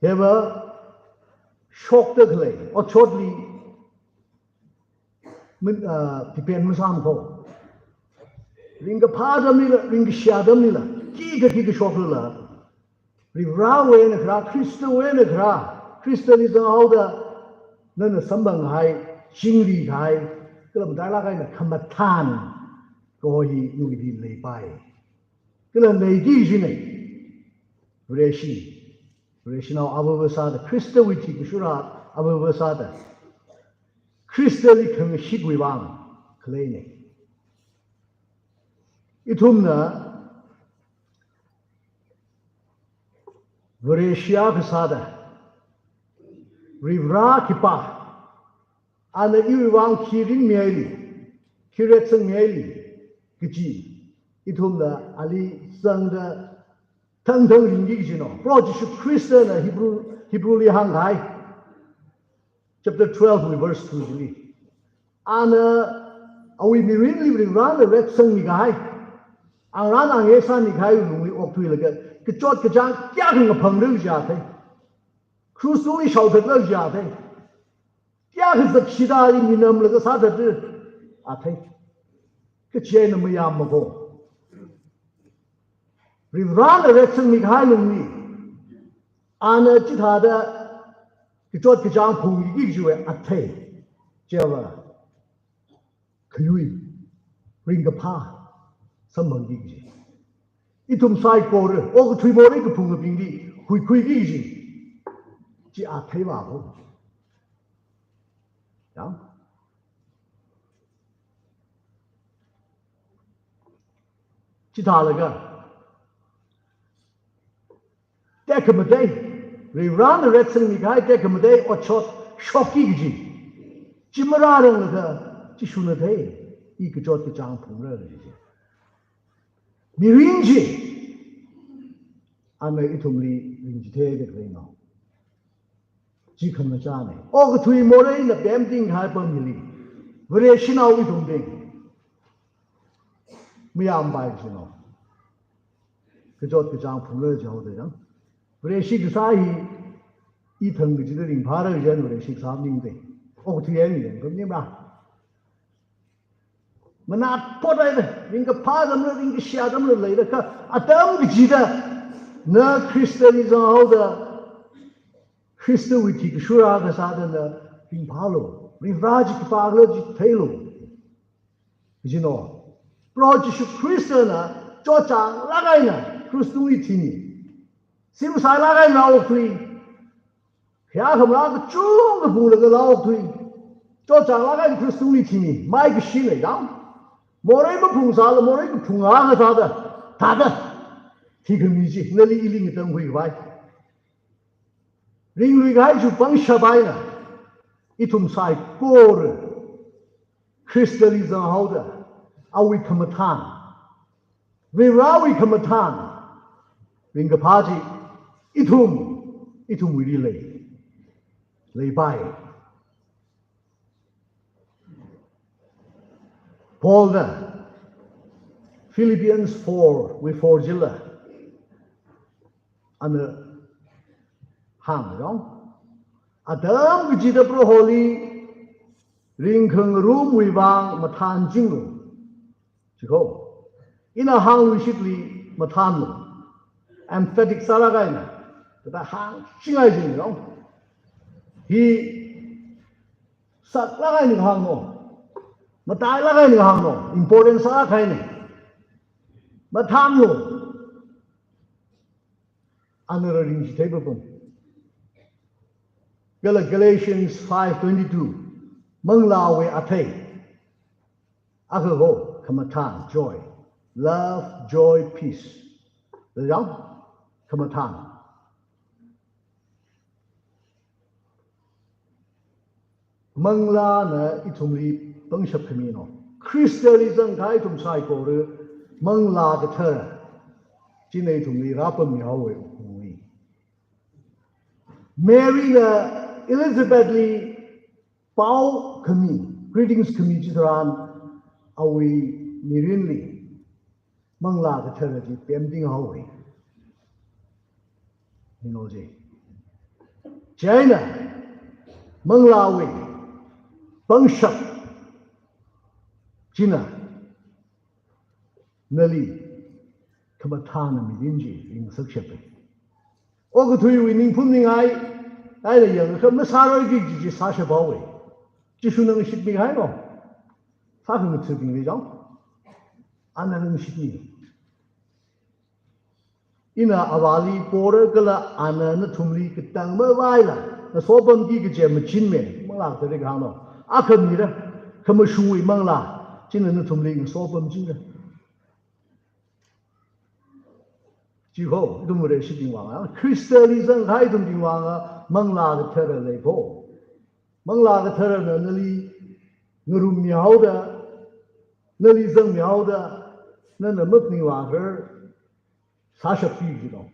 Hiva shokda khalei, otshotli, min, ah, depend masāmako. Ringkaphā atamlila, ringkashā atamlila, khikha khikha shoklala, Varivarāwui eina kharā, Khristawui eina kharā, Khristali zanghaoda, nana samphangkahai, chingrikahai, kala matailāk eina khamathān kaho hi nawuili leipai. Kala leiki kajina. Vareshi, Vareshinao avāva sāda, Khristawui thi kashura avāva sāda, Khristali khangashitwui vang khaleina. Ithumna Vareshi akha sāda, Varivarā khipā, ana iwui vang khi ringmihaili, khi retsangmihaili kaji, ithumna ali zangda thangthang ringki kajina. Proho Jishu Khristana Hebrew, Hebrewli hāngkahai, chapter twelve wui verse two chili, ana awui mirinli Varivarāna retsangmikahai, angarān angayei sāmikahai lungli okthuilaga, kachot kachāng kayākha ngaphangra kaji athei, krush tungli shaothatla kaji athei, kayākha zakshida ali minamlaga sāthatra athei, kachi eina mayāmmako. Varivarāna retsangmikahai lungli, ana chithāda kachot kachāng phungki kajiwui athei, chiva khayui, ringkaphā samphangki kaji. Ithum saikora okathui morei kaphungabingli huikhuiki kaji, chi athei vāko. Ya? Chithālaga, tekhamatei, Varivarāna retsangmikahai tekhamatei otshot shokki kaji chi marāranglaga, Jishuna thei, i kachot kachāng phungra kaji chi. Mirin chi ana ithumli ringchitheida khaleina. Chi khamachāna. Okathui moreina pemtingkahai apam hili, Vareshinao ithumbing mayāmpai kajina. Kachot kachāng phungra jihaoda jang, Vareshi kasā hi ithang kachida ringphāra kajina, Vareshi kasā maningda. Okathui eina ringphā maningmara. Manat pothaida, ringkaphā atamla, ringkashā atamla leida kha, atam kachida na Khristali zanghaoda, Khristawui thi kashura akha sāda na ringphālu, Varivarā chi khipākhala chi theilu kajina. Proho Jishu Khristana chotchānglāk eina krush tungli thimi, shimsailāk eina rāokthui, khayākhamrā kachungkha phunglaga rāokthui, chotchānglāk eina krush tungli thimi, maikashina ya. Morei maphungsāla, morei kaphung akha sāda, thāda thikhami chi nali ili ngatangkhuikhavai, ringluikahai chi pangshap eina, ithum saikora Khristali zanghaoda, awui khamathān, Varivarāwui khamathān, ringkaphā chi ithum, ithumwuili lei, leipai. Paulna Philippians four wui four chila, ana hāngyong, atam kachida Proholi ringkhangarumwui vang mathānchinglu. Chiko, ina hāngluishitli mathānlu. Emphatic sālāk eina, thāda hāngchingai jin yong. Hi saklāk eina hāngno, matailāk eina hāngno, important sālāk eina. Mathānlu. Ana ringchithei papam. Gal-, Galatians five twenty-two, manglāwui athei akha ko, khamathān, joy. Love, joy, peace. Lajang, khamathān. Manglāna ithumli pangshap khamino. Khristali zangkahai ithum saikora Manglā Kathara china ithumli rāpammihaowa. Wuklungli Mary na Elizabeth li pao khami, greetings khami chitharan awui mirinli Manglā Kathara chi pemting haowa. Ning lo chi. Chieina Manglāwui pangshap china nali khamathāna mirin chi ringngasakshapa. Okathuiwui ningphun ningai, eina yangakha masāroiki kaji chi sāshaphaowa. Jishuna ngashitmi kahai no. Sākhangathabingli chang, ana ngashitmi. Ina avāli pora kala ana nathumli katang mavaila ngasopamki kaji machinme, Manglā Katharali kahāng no. Akhamira, khamashungwui manglā china nathumli ngasopamchingra. Chi kho, ithum Vareshibing vang, Khristali zangkahai ithumbing vang, Manglā Kathara lei kho. Manglā Katharana nali ngarummihaoda, nali zangmihaoda, nana maphaningvākharar sāshapki kaji no.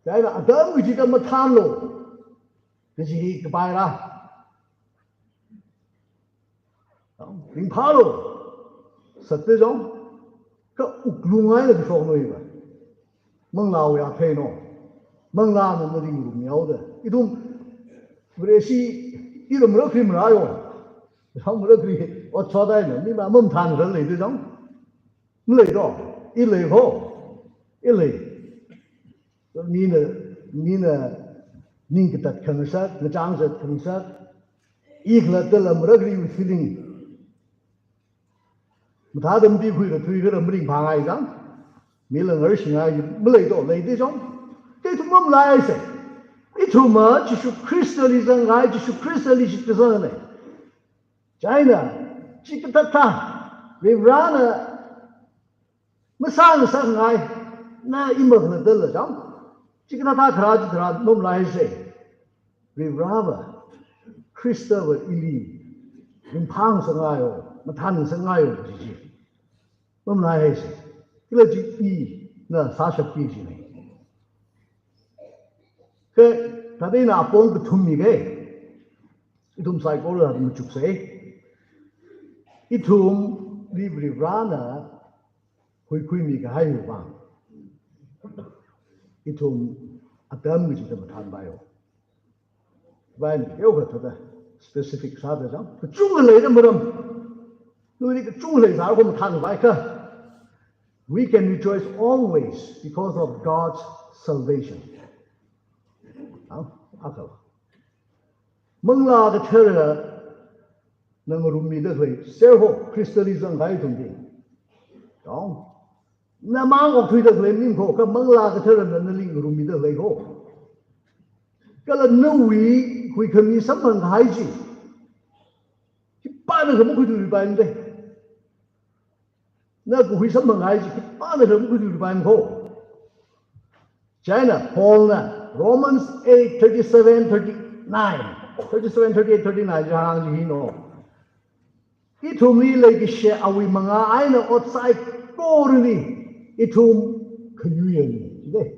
Chieina atam kachida mathānlu kaji hi kapaira. Ringphālu, sāte chang, kha wuklung eina kashok noiva. Manglāwui athei no. Manglāna nali ngarummihaoda. Ithum Vareshi, ithum marakri mara yo. Ithum marakri, ot sāda eina, mi ma mamathān khala leite chang. Malei do, i lei kho, i lei. Mina, mina ning katat khangasak, ngachang zat khangasak, i khalattala marakriwui feeling. Mathāda mapikhuira thuikha maringphāngai chang. Mila ngarshingai, malei do, leite chang. Kha ithum mamalaihaisa. Ithum a Jishu Khristali zangngai, Jishu Khristali shitkazangna. Chieina, chikathāthā, Varivarana masāngasakngai, na imak na dala chang. Chikathāthā kharā chitharan mamalaihaisa. Varivarava, Khristava ili ringphāngasakngai o, mathānngasakngai o kaji chi mamalaihaisa. Kala chi ina sāshapki kajina. Kha, thāda ina apong kathum miga. Ithum saikora thāda machuksa. Ithumli Varivarana huikhuimi kahaiwui vang, ithum atam kachida mathānpai o. Vai ni keo kha thāda specific sāda chang. Kachungkha leida maram. Nali kachungkha leisāra kho mathānpai kha. We can rejoice always because of God's salvation. Ang, akha. Manglā Katharana ngarummida khalei, sir ho, Khristali zangkahai ithumli. Chang. Namang okthuida khalei ning kho, kha Manglā Katharana nali ngarummida khalei kho. Kala nawui huikhami samphang kahai chi, khipānakha makhuithuipaimade. Na kahui samphang kahai chi khipānakha makhuithuipaimade kho. Chieina Paulna Romans eight thirty-seven, thirty-nine, thirty-seven, thirty-eight, thirty-nine chi hāng chi hi no. Ithumli leikashi awui manga eina ot saikorali ithum khayuiyana. Chide.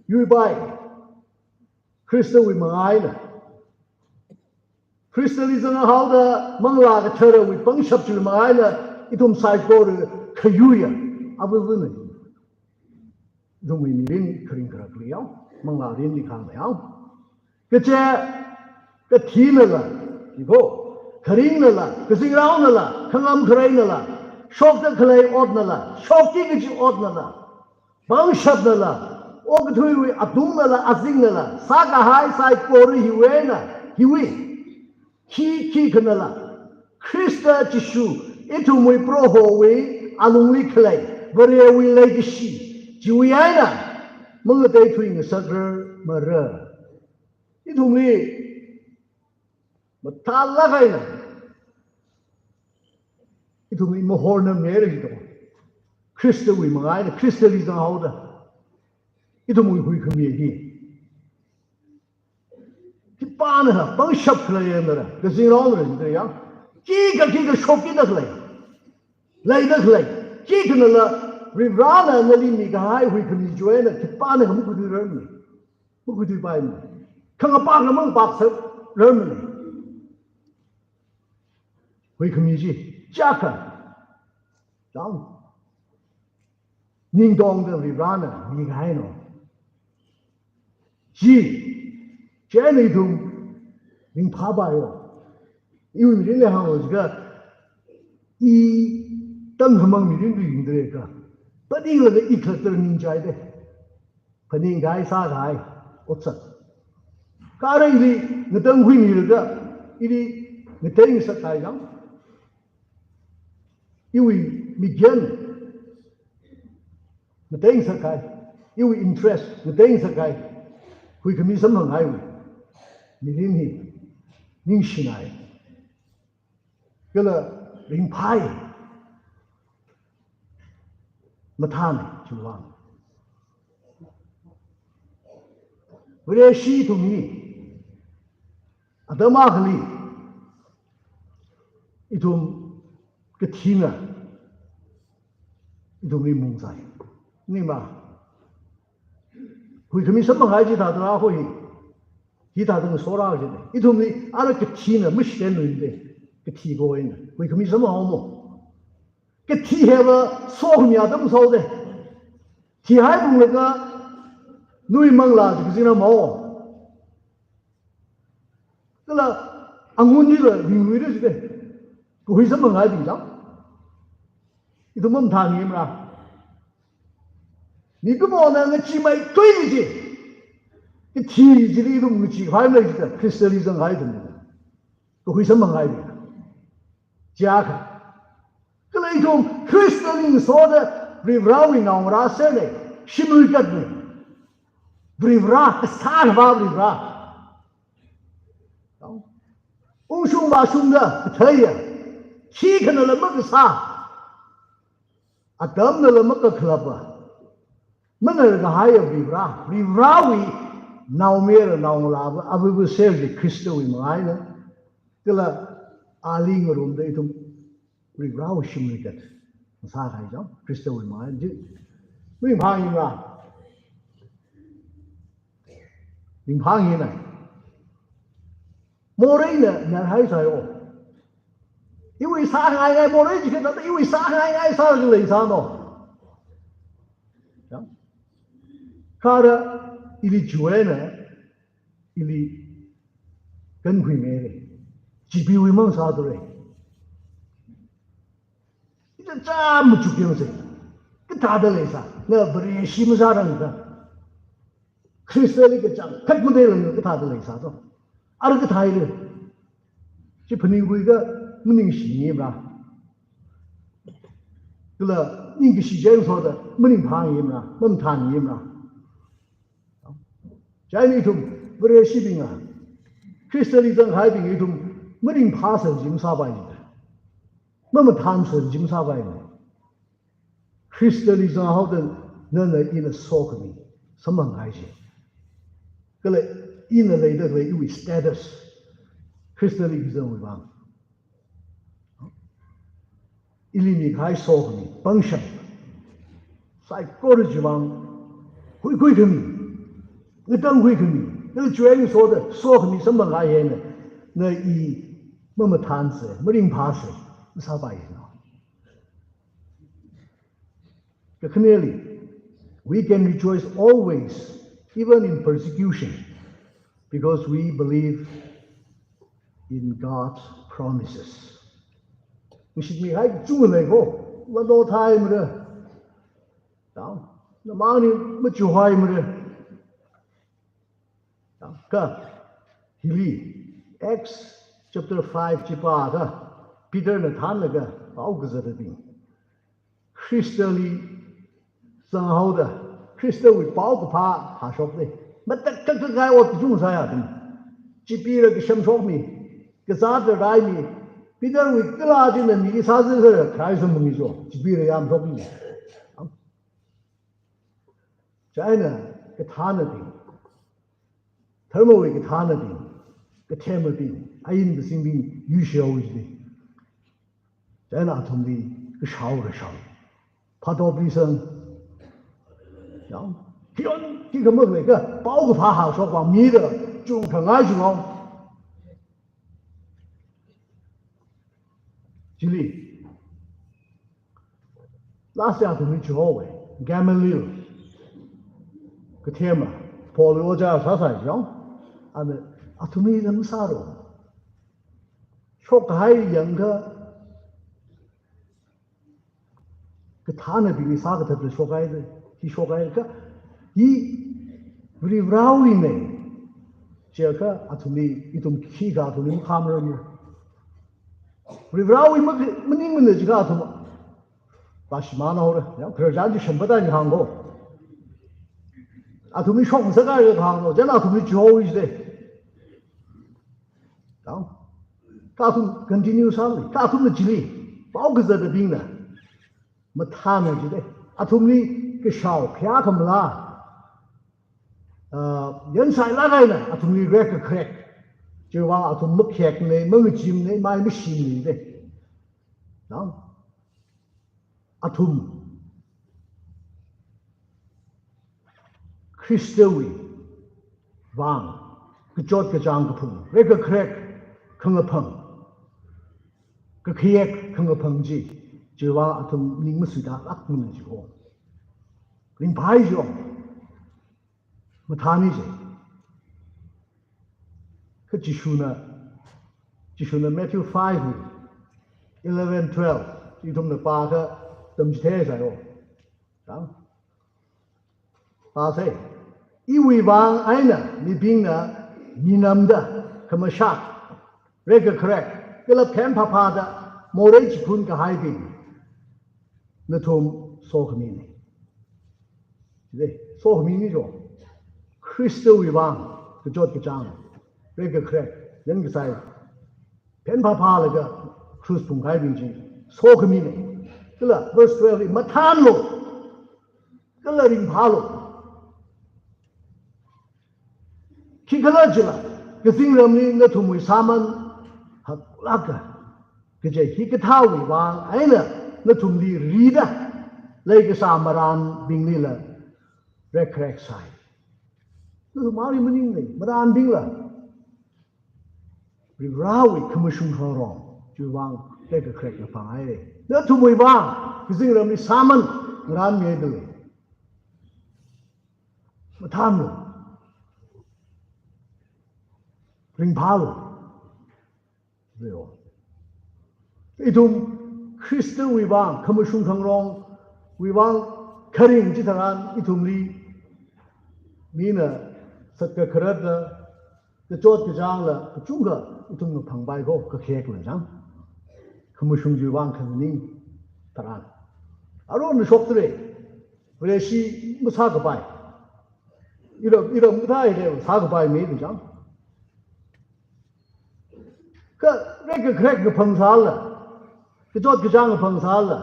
Yuipai. Khristawui manga eina. Khristali zanghaoda Manglā Katharawui pangshap chiwui manga eina ithum saikora khayuiya. Avāvana. Ithumwui mirin kharing kharakli yao, manglā mirinli khangna yao. Kaje, kathinala, iko, kharingnala, kazingraonala, khangam khareinala, shokda khalei otnala, shokki kaji otnala, pangshapnala, okathuiwui atungnala, azingnala, sākahai saikora hiwui eina, hiwui, khi khikhanala, Khrista Jishu, ithumwui Prohowui alungli khalei, Varewui leikashi, chiwui eina, mangatei thuingasakrar mara. Ithumli, mathālāk eina, ithumli mahornamngaira jito. Khristawui manga eina, Khristali zanghaoda, ithumwui huikhami hi. Khipānakha, pangshap khaleiyanara, kazingraonara, jida ya. Khikha, khikha shokkida khalei, leida khalei, Khikhanala Varivarana nali mikahai huikhami chiwui eina khipānakha makhuithuirarmana. Makhuithuipaimana. Khangapākha mangapākserrarmana. Huikhami chi, chiyākha. Chang. Ningtongda Varivarana mikahaina. Chi, chieina ithum ringphāpaiya. Iwui mirinli hānglo jiakha, i tangkhamang mirin tu yungdalei kha, phaninglaga i khalatta ningchaida. Phaningkahai sākahai otsak. Kha arui ili ngatangkhuimilaga, ili ngateingasakkahai chang. Iwui mikyan ngateingasakkahai, iwui interest ngateingasakkahai, huikhami samphangkahaiwui mirin hi ningshinai. Kala ringphai. Mathānei, chiwui vang. Vareshi ithum hi, atam akhali, ithum kathina, ithumli mungzai. Nima. Huikhami samphangkahai chithāda rākhui. Hithāda ngasora jide. Ithumli ara kathina mashitluinde. Kathi ko eina. Huikhami samphanghaomo. Kathi hiva sokhami atam sāhaode. Thihaiphunglaga nuimanglā jikajina mao. Kala angun hila ringluira jide. Kahui samphangkahaibing chang. Ithum mamathānmara. Mikumona ngacheemeithui kaji. Kathi chili ithum ngacheekhavai maleijida, Khristali zangkahai ithum. Kahui samphangkahaibing. Chiyākha. Kala ithum Khristali ngasoda Varivarawui naongarā sernei, shimluikatnei. Varivara, kasā Akhava Varivara. Ungshung vāshungda katheiya. Khikhanala makasā. Atamnala makakhalapa. Manarkahaiya Varivara. Varivarawui naomayara naongalāva, avava ser chi Khristawui mangā eina. Kala ali ngarumda ithum Varivarawui shimluikat sākahai chang, Khristawui mangā eina chi. Ringphāngaimara. Ringphāngaina. Moreina narhai sāyo. Iwui sāngaingai morei jikha thāda, iwui sāngaingai sālaga leisāno. Ya. Kha ara ili chiwui eina, ili kankhuimire. Chipeewui mang sāthura. Ithāda machuk yangsa. Kathāda leisā. Na Vareshi masārangda. Khristali kachangkhat matheilāngda kathāda leisā to. Ara kathāhaira. Chi phaningkhuiakha maningshingaimara. Kala ningkashi chang soda maningphāngaimara, mamathāngaimara. Chieina ithum Vareshibinga, Khristali zangkahaibing ithum maringphāser chi masāpaimara. Mamathānser chi masāpaimara. Khristali zanghaoda nana ina sokhami samphangkahai chi. Kala ina leida khalei iwui status Khristali kazangwui vang. Ili mikahai sokhami, pangshap. Saikora chiwui vang, khuikhuikhami, ngatangkhuikhami, kala chiwui eina soda, sokhami samphangkahai eina, na i mamathānser, maringphāser masāpaimana. Kakhaneli, we can rejoice always, even in persecution, because we believe in God's promises. Ningshitmihai kachungkha leiko, lado thaimara. Tao, namangli machuhaimara. Tao, kha, hili, Acts chapter five chi pākha, Peterna thānlaga, pao kazata bing. Khristali zanghaoda, Khristawui paokaphā phāshokda, matakhak kakai ot kachungkha sāya ding. Chipee rākashamshokmi, kazāda raimi, Peterwui kala china mi sāzāra, Christ mangni jo, chipee rāyamshokmi. Chieina kathānabing, dharmawui kathānabing, kathemabing, ain kasingbing, yuishao jide. Chieina athumli kashao rāshao. Phātopli sang. Yang, khion, khikha makhalei kha, paokaphā hāshok vang mida, chungkhangai chungao. Chili. Last ya athumli chihaowa, Gamaliel. Kathema, Paul ojā sāsai chang. Ana, athumli lam sāro. Shokkahai yangkha, kathānabingli sākathatla shokhaida, hi shokhaida kha, hi Varivarāwuina. Chiakha athumli, ithum khikha athumli makhamrarmara. Varivarāwui mak-, maningmana jiakha athum vāshimānhaora. Yang khararchan chi shimpada ni hāngko. Athumli shokngasakhaira hāngko. Chieina athumli chihaowa jida. Dang. Kha athum continue sāli. Kha athumna chili. Paokazatabingna. Mathāna jida. Athumli kashao khayā khamala. Ah, yansailāk eina, athumli rekkharek. Chiwui vang athum makhekna, mangachimna, mai mashimna jida. Dang. Athum Khristawui vang kachot kachāng kaphung, rekkharek khangaphang, kakhayek khangaphang chi, chiwui vang athum ning masuitālākmana jiko. Ringphāi jo. Mathāna ji. Kha Jishuna, Jishuna Matthew five, eleven, twelve, ithumna pākha tamchitheisai o. Dang. Pāsai. Iwui vang eina mibingna minamda khamashak, rekkharek, kala phenphāphāda morei chiphun kahaibing nathum sokhamina. Jida, sokhamina jo. Khristawui vang kachot kachāng, rekkharek, yankasai, phenphāphālaga krush phungkahaibing chi sokhamina. Kala verse twelve li mathānlu, kala ringphālu. Khikhalajila, kazingramli nathumwui sāman haklāka, kaje hikathāwui vang eina nathumli rida leikasā marānbinglila rekkharek sāi. Nathum mari maningla, marānbingla Varivarāwui khamashung khangarong chiwui vang rekkharek ngaphanghaira. Nathumwui vang kazingramli sāman ngarānmihaida lei. Mathānlu. Ringphālu. Ithum Khristawui vang, khamashung khangarongwui vang kharing chitharan ithumli mina satkakharatla, kachot kachāngla kachungkha ithum ngaphangpaiko, kakhayekla chang. Khamashung chiwui vang khanganing tharan. Arui na shokdalei. Vareshi masākapai. Iram, iram kathāli sākapaimana chang. Kha rekkharek kaphangsāla, kachot kachāng kaphangsāla,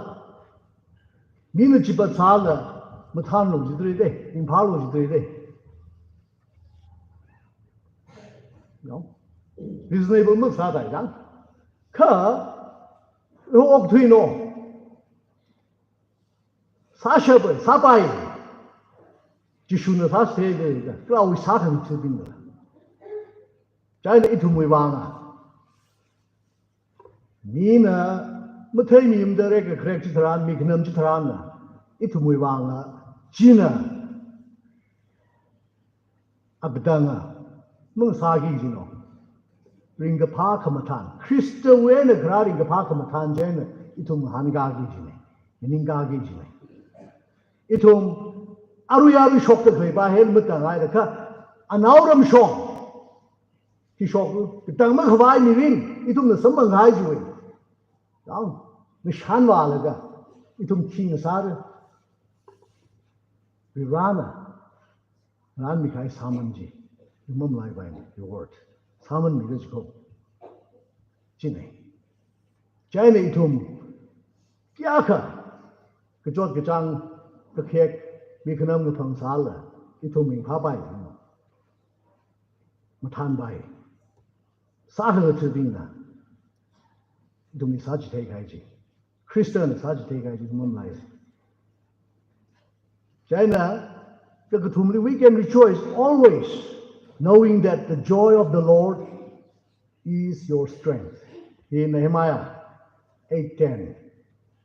mina chipatsāla, mathānlu jidalei de, ringphālu jidalei de. No? Reasonable masāda chang. Kha, okthuino. Sāshapa, sāpai. Jishuna sāsāda, kala sākhangatha̱bingna. Chieina ithumwui vangna. Mina matheimida rekkharek chitharan, mikhanam chitharanna, ithumwui vangna, china akatanga, mangasāki jino. Ringkaphā khamathān, Khristawui eina kharā ringkaphā khamathān chieina, ithum ngahānkāki jina, nganingkāki jina. Ithum arui arui shokda khaleipa hi matāngaida kha, anaoram shong. Khi shok, katang makhavai mirin, ithumna samphangkahai chiwui. Yang, ngashanvālaga, ithum khi ngasāra. Varivarāna ngarānmikahai sāman chi, ringmamalaivai reward. Sāman mida jiko. China. Chieina ithum, kayākha, kachot kachāng, kakhek, mikhanam kaphangsāla, ithum ringphāpai, mathānpai. Sākhangatha̱bingna, ithumli sāchitheikahai chi. Khristana sāchitheikahai chi ringmamalai. Chieina, kakathumli, we can rejoice always, knowing that the joy of the Lord is your strength. Hi Nehemiah eight ten.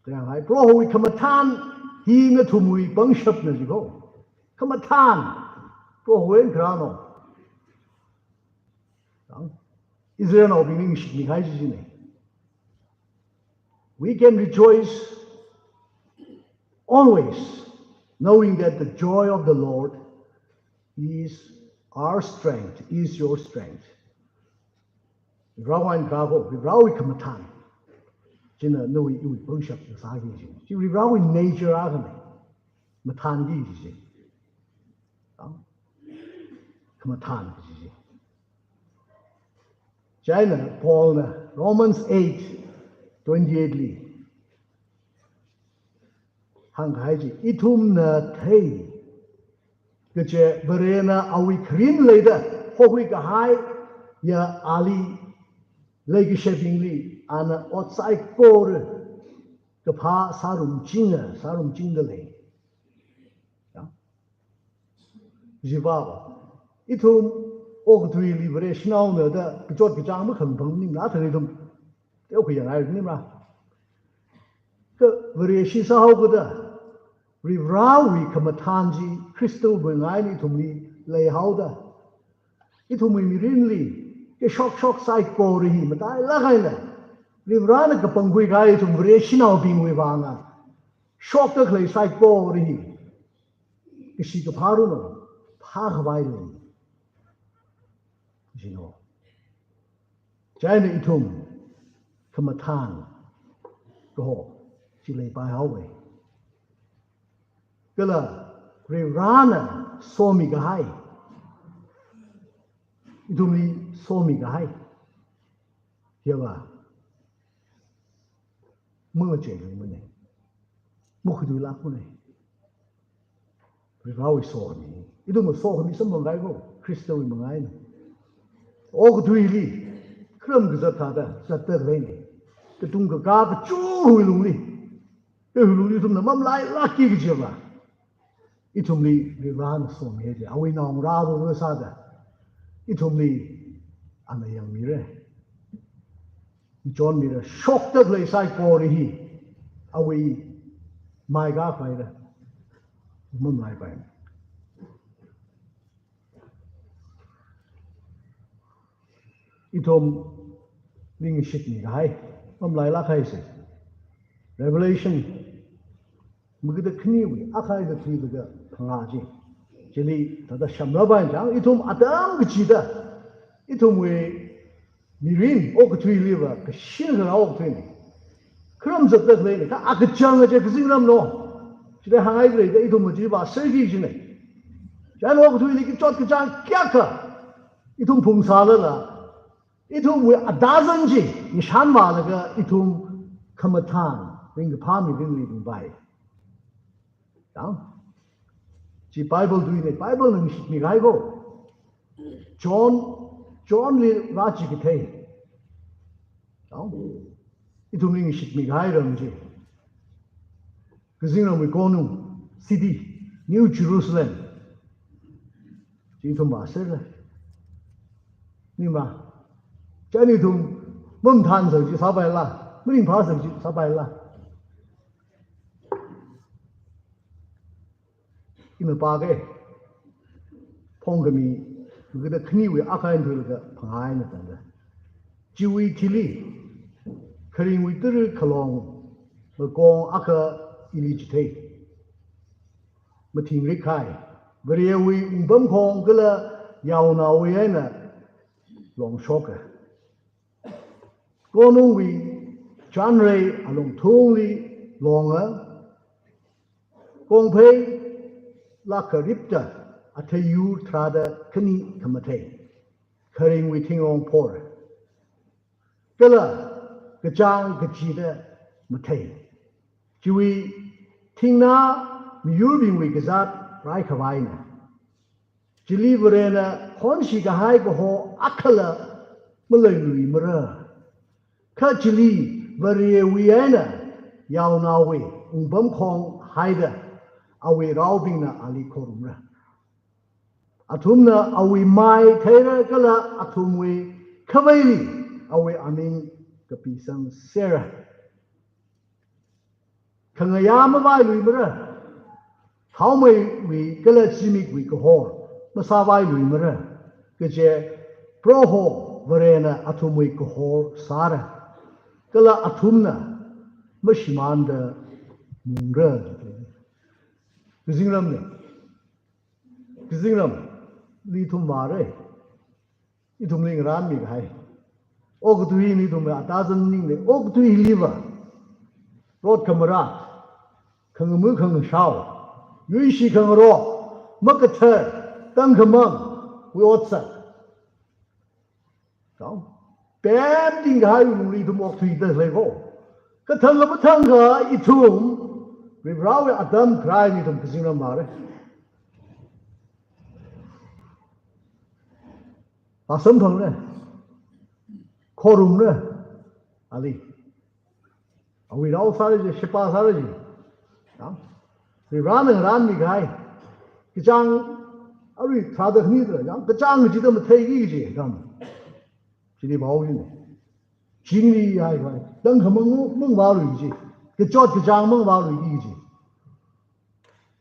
Kayang hai, Prohowui khamathān hi nathumwui pangshapna jiko. Khamathān. Prohowui eina kharāno. Israelnaobingli shikmi kahai chi china. We can rejoice always, knowing that the joy of the Lord is our strength, is your strength. Varewui eina kharā ko, Varewui khamathān. China nawui iwui pangshap sāki chi. Chi Varewui nature akhana. Mathānki chi. Khamathān chi. Chieina Paulna Romans eight twenty-eight li hāngkahai chi, ithumna thei kaje Varena awui kharin leida hokhui kahaiya ali leikashibingli ana ot saikora kaphā sārumchinga, sārumchingda lei. Ya. Jiva ba. Ithum okathuili Vare shanaona da kachot kachāng makhangphang maningla thang ithum teokhui yangngai maningla. Kha Vareshi sāhaokada, Varewui khamathān chi Khristawui ngaina ithumli leihaoda, ithumwui mirinli kashokshok saikora hi matailāk eina Varena kapangkhui kahai ithum Vare shanaobingwui vanga shokda khalei saikora hi kashi kaphā runa phākhavai lei. Jino. Chieina ithum khamathān kaho chi leipai haowa. Kala Varena somi kahai, ithumli somi kahai, hiya va mangacheilungmana. Makhuithuilākmana. Varewui sokhami. Ithum sokhami samphang kahai ko, Khristawui manga eina. Okathuili kharam kazat thāda zatda leina. Katung kakā kachungwui lungli, kha hi lungli ithumna mamalailākki kajiva, ithumli Varena somiya, awui naongarāva sāda ithumli ana yangmira. Chonmira, shokda khalei saikora hi awui mai kakhaira mamalaipai. Ithum ningshitmi kahai, mamalailāk kahai chi Revelation magada khaniwui akha eina thuilaga phangā chi. Chili thāda shamrāpai chang, ithum atam kachida ithumwui mirin okathuiliva kashin kharā okathuina. Kharam zatda khaleina, kha akachang chi kazingramna. Chida hāngngai leida ithum majiva serki china. Chieina okathuili kachot kachāng kayākha ithum phungsālala, ithumwui adazan chi nishan vālaga ithum khamathān ringkaphā mirinli ringpai. Dang. Chi Bible tuina, Biblena shikmi kahai ko. John, Johnli rāchikathei. Dang. Ithumli shikmi kahai ram chi, kazingramwui konung, city, New Jerusalem. Chi ithum vāserra. Nima. Chieina ithum mamathān sāki chi sāpaila, maringphā sāki chi sāpaila. Ina pāke. Phongkhami magada khaniwui akha eina thuilaga phangā eina tangda. Chiwui thili kharingwui tara khalong makong akha ili chithei. Mathingrik kahai, Varewui wungpamkhong kala yaonaowui eina longshoka. Konungwui chanrei alungthungli longa, kongphei lākharipta athei yur tharāda khani khamathei, kharingwui thingrong phor. Kala kachāng kachida mathei. Chiwui thingnā miyurbingwui kazāt raikhavaina. Chili Varena khonshi kahai kaho akhala maleiluimara. Kha chili Varewui eina yaonaowui wungpamkhong haida awui raobingna ali khorumra. Athumna awui mai theira kala athumwui khavaili awui aming kapisang sera. Khangayā mavailuimara, thaomeiwui kala zimikwui kahor masāvailuimara, kaje Proho Varena athumwui kahor sāra, kala athumna mashimānda mungra. Kazingramna. Kazingramli ithum vāra. Ithumli ngarānmi kahai. Okathui hi ithumwui atazan ningna. Okathui hiliva rot khamarāt, khangama khangashao, yuishi khangarok, makathar, tangkhamangwui otsak. Chang, pemting kahai lungli ithum okthuida khalei ko. Kathang kamathang kha ithum Varivarāwui atam kharai ni ithum kazingram vāra. Vāsamphangra. Khorumra. Ali. Awui rao sāra ji, sheba sāra ji. Yang, Varivarāna ngarānmi kahai. Kachāng, arui tharāda khanida, yang, kachāng kachida matheiki kaji, kam. Chili pao jina. Chingri hai hai. Tangkhamang mang vāluiki kaji. Kachot kachāng mang vāluiki kaji.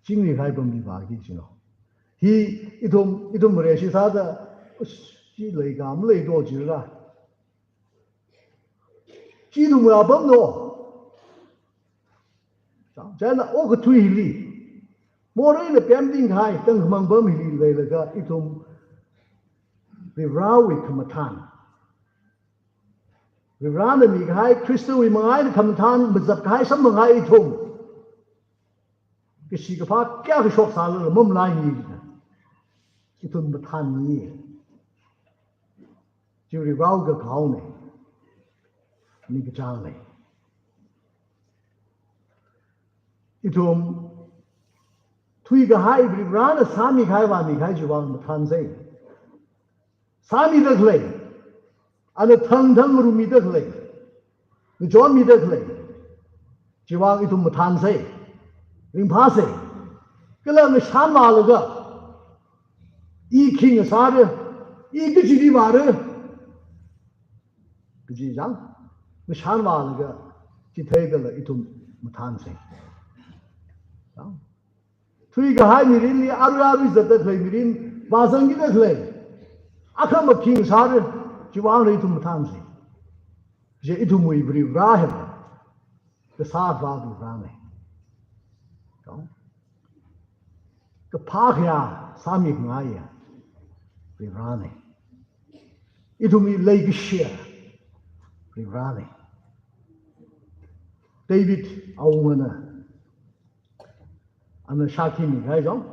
Chingri hai pamli vāki kajina. Hi ithum, ithum Vareshi sāda, ush, chi leikha maleito jira. Chi ithumwui apamna. Chang, chieina okathui hili, moreina pemting kahai tangkhamang apam hili leilaga ithum Varivarāwui khamathān, Varivarāna mikahai Khristawui mangā eina khamathān mazat kahai samphang kahai ithum kashi kaphā kayākha shoksālala mamalaini. Ithum mathānmi. Chi Varivarāwui kakhaona. Ni kachāngna. Ithum thuikahai Varivarāna sāmikahai vāmikahai chiwui vang mathānsei. Sāmida khalei, ana thangthang ngarummida khalei, ngachonmida khalei, chiwui vang ithum mathānsei, ringphāsei. Kala ngashan vālaga, i khi ngasāra, i kachili vāra kaji chang, ngashan vālaga, chitheidala ithum mathānsei. Chang. Thuikahai mirinli arui arui zatda khalei mirin, vāzangkida khalei, akhama khi ngasāra, chiwui vangla ithum mathānsei. Chi ithumwui Varivarā hiva kasā Varivarāna. Kong? Kaphā khayā sāmikhangai Varivarāna. Ithumwui leikashiya Varivarāna. David awungana, ana shākhi mikahai chang,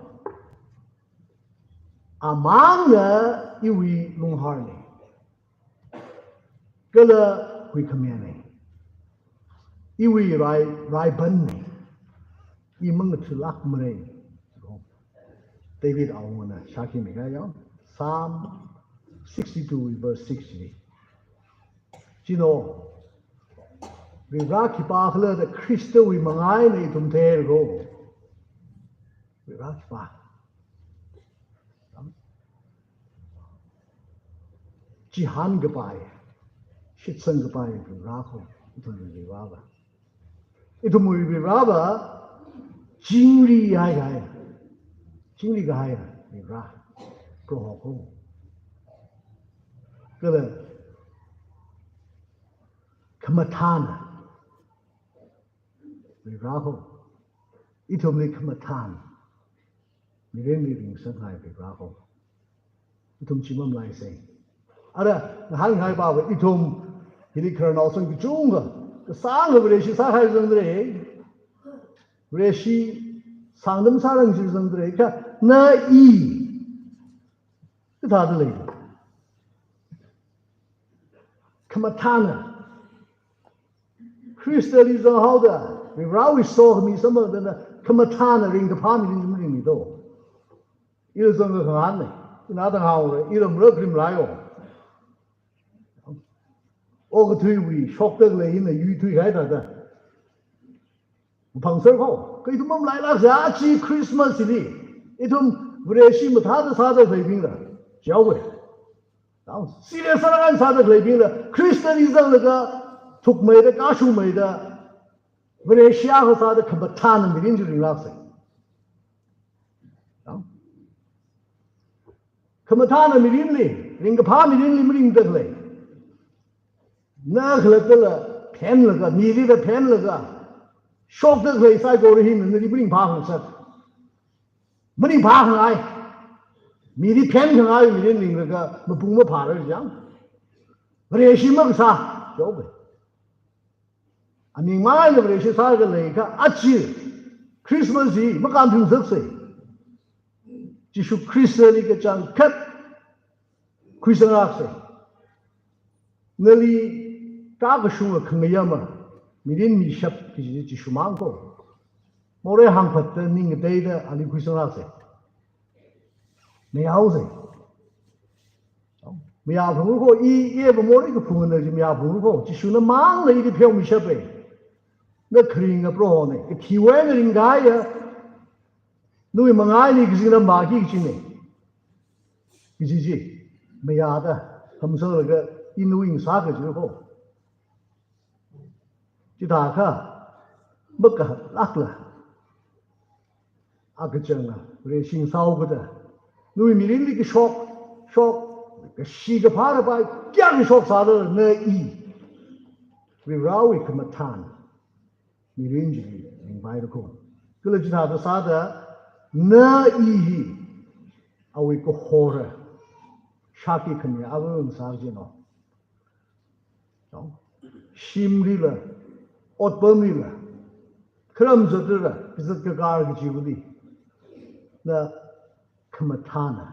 amangna iwui lungharna, kala huikhamiyana, iwui rai, raibanna, i mangathālākmara. David awungana shākhi mikahai chang, Psalm sixty-two verse six li. Chieina, Varivarā khipākhala da Khristawui mangā eina ithum theira ko. Varivarā khipā. Chihānkapai, shitsangkapai Varivarā ko, ithumwui Varivarā va. Ithumwui Varivarā va, chingri haihai, chingri kahai Varivarā, Proho ko. Kala khamathāna Varivarā ko. Ithumli khamathān, mirinli ringsanghai Varivarā ko. Ithum chi mamalaisei. Ara, ngahānhaipa va ithum hili khararnao san kachungkha, kasāngkha Vareshi sākahai zangdalei. Vareshi sāngdam sārang chi zangdalei. Kha na i kathāda lei? Khamathāna. Khristali zanghaoda, Varivarāwui sokhami samphangda na khamathāna ringkaphā mirin maringmi to. Ila zangkhanganna, ina da haora, ila mara krim layo. Okathuiwui shokda khalei ina yuithui kahai thāda. Phangser kho, kha ithum mamalailāksa, aja Christmas hili ithum Vareshi mathāda sāda khaleibingla, chihaowe. Serious sāda sāda khaleibingla, Christian li zanglaga thukmeida, kashungmeida, Vareshi akha sāda khamathāna mirin chi ringlāksa. Khamathāna mirinli, ringkaphā mirinli maringda khalei. Na khalattala phenlaga, milila phenlaga, shokda khalei saikora hina nali maringphā khangasak. Maringphā khangai. Mili phen khangai mirin ringlaga mapung maphārar jang. Vareshi makasā, chihaowe. Aming mangli Vareshi sāda khalei kha aja Christmas hi makānthuisaksa. Jishu Khristali kachangkhat khuisanglāksa. Nali kakashunga khangayama, mirin mishap kaji chi Jishu mang kho. Morei hāngphatda ning kateida ali khuisanglāksa. Mayāhaosa. Mayāphunglu kho, i, i eva morei kaphungana chi mayāphunglu kho. Jishuna mangla ili pheomishapa. Na kharinga Prohona, kathiwui eina ringkahaiya, nawui mangaili kazingramvāki kajina. Kaji chi mayāda, hamsanglaga i nawui ngasā kajilu kho. Chithākha, makahatlākla, akachanga, Vareshi ngasāhaokada, nawui mirinli kashok, shok, kashi kaphā rapai, kayākha shoksālala na i Varivarawui khamathān mirin chili ringpaira kho. Kala chithāda sāda, na i hi awui kahora shākhi khami ava ngasā kajina. Shimlila, otpamlila, kharam zatlila, kazat kakar kajiwuili, na khamathāna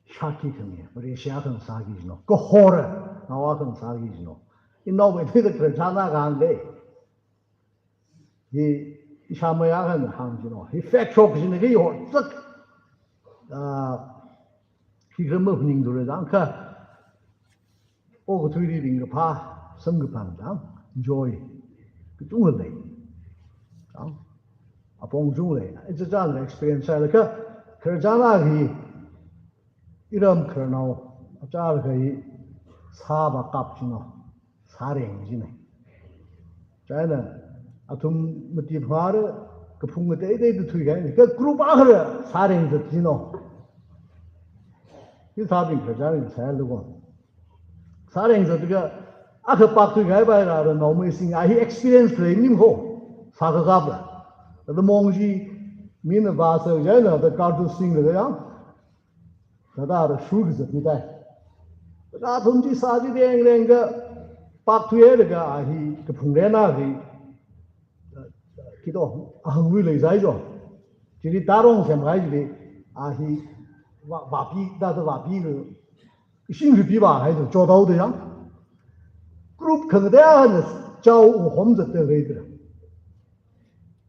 shākhi khami, Vareshi akha ngasā kajina. Kahora, ngao akha ngasā kajina. Inaobingli da khararchan akha hānga. Hi, ishāmei akhana hāng kajina. Hi fact shok kajina, khi horzak, ah, khi kha maphaningthura jang kha, okathuili ringkaphā samkaphang jang, joy kachungkha lei. Jang, apong kachungkha lei. Ichichāna experience sālaga, khararchan akha hi, iram khararnao achālaga hi sāvākap kajina, sāreng kajina. Chieina athum mati phāra, kaphung kateiteida thuikahaina, kha group akhara sāreng zat kajina. Hithābing khararchan sālu kho. Sāreng zatlaga akha pak thuikahai paira, naomeising, a hi experience khalei maning kho, sākakapla. Thāda mong chi mina vāsa chieina, thāda kartu singlaga yang, thāda ara shur kazat mitai. Thāda athum chi sā chi rengrenglaga pak thuihailaga a hi kaphung rena hi, khi to, ahangwui leisai jo. Chili tarong semkahai chili, a hi vā, vāpi, thāda vāpi lo. Ishing ripi vāhai to, chothaoda yang. Group khangatei akhana chao ungkhom zatda leida.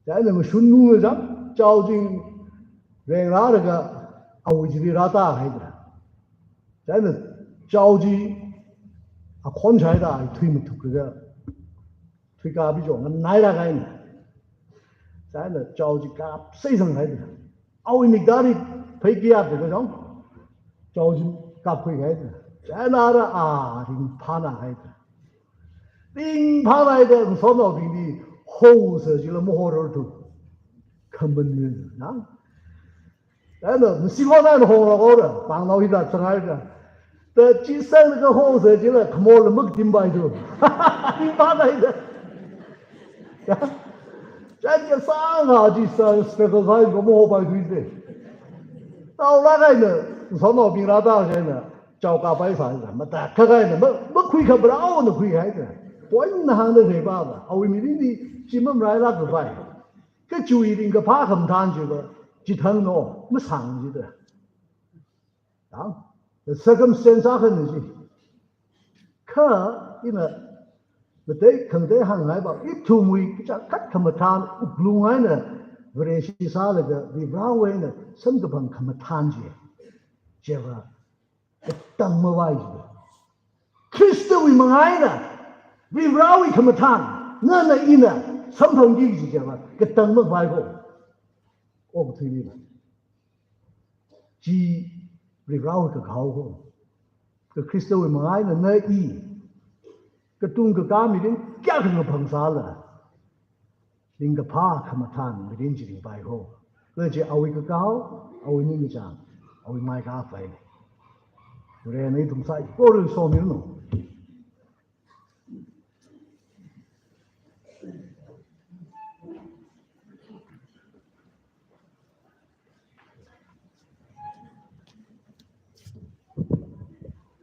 Chieina mashun nunga jang, chao chi rengrālaga awui chili rātāhaida. Chieina chao chi akhon shaida, a hi thui mathuklaga, thuikap chi jo, nganailāk eina. Chieina chao chi kapsei sanghaida. Awui miktāli phei kayākha da jang, chao chi kapkhuihaida. Chieina ara a ringphānāhaida. Ringphānāhaida, ngasotnaobingli hosa chila mahorarthu. Khaman ni na. Chieina, masi khona honglāk haora, pangnao hithā changhaida. Thāda chi sālaga hosa chila khamorla makatim paithu. Ringphānāhaida. Ya. Chieina kasāngkha chi sā special size ko mahopaithuda. Taolāk eina, ngasotnaobing rātā chieina, chao kappai sāhaida. Matakhak eina, ma, makhui kha brao na khuihaida. Poina hāngda khalei pa ba. Awui mirinli chi mamalailākpai. Kha chiwui ringkaphā khamathān chi ba, chithang no, masang jida. Yang, the circumstance akhana chi. Kha, ina, matei, khangatei hāngngai ba, ithumwui kachangkhat khamathān, wuklung eina, Vareshi sālaga, Varivarawui eina, samkaphang khamathān chi. Chiva, katang mavai chi. Khristawui manga eina, Varivarawui khamathān, nana ina, samphangki kaji chiva, katang makhavai ko. Okathuili la. Chi Varivarāwui kakao ko. Kha Khristawui manga eina na i katung kakā mirin kayākha ngaphangsāla, ringkaphā khamathān mirin chi ringpai ko. Kala chi awui kakao, awui ningkachāng, awui mai kaphā. Varena ithum saikora somiranu.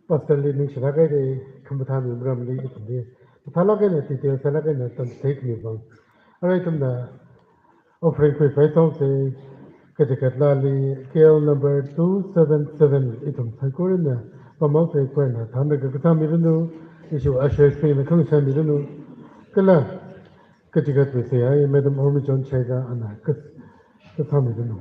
Pastor li ningshilāk eina khamathā mi maramli ithumli, mathālāk eina detail sālāk eina tamchitheimi vang, arui ithumna offering khuipai thongse, kachigat lali K L number two seven seven ithum saikorana pamhaose. Khuina thānlaga kathāmiranu, issue ushers bingna khangashanmiranu. Kala kachigatwui seihā Madam Hormichon Shaiza ana ka-, kathāmiranu.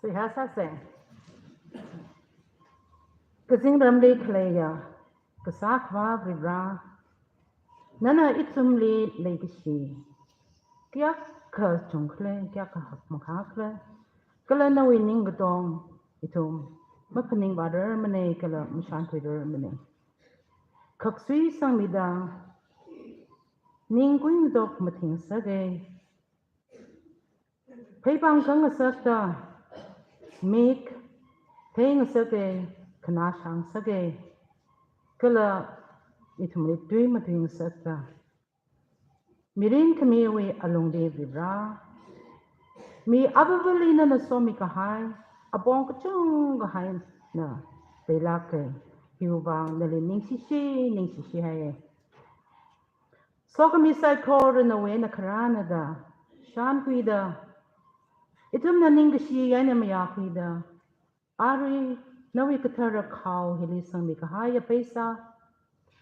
Seihā sāsa. Kazingramli khaleiya Kasā Akhava Varivara, nana ithumli leikashi kayākha chungkhala, kayākha hakmahā khala, kala nawui ningkatong ithum maphaningvārarmana kala mashānkhuirarmana. Khaksui sangmida, ning kuingatok mathing sāga. Pheipāng khangasakta, mik theingasaka, khanā shāngasaka, kala ithumwui tui matuingasakta, mirin khamiwui alungli Varivara, mi avāvali nana somikahai apong kachungkha eina peilāka. Hiwui vang nali ningshishi, ningshishi haiya. Sokhami saikora nawui eina kharāna da shānkhuida, ithumna ningkashi eina mayākhuida, arui nawui kathara khao hili sangmikahaiya pheisā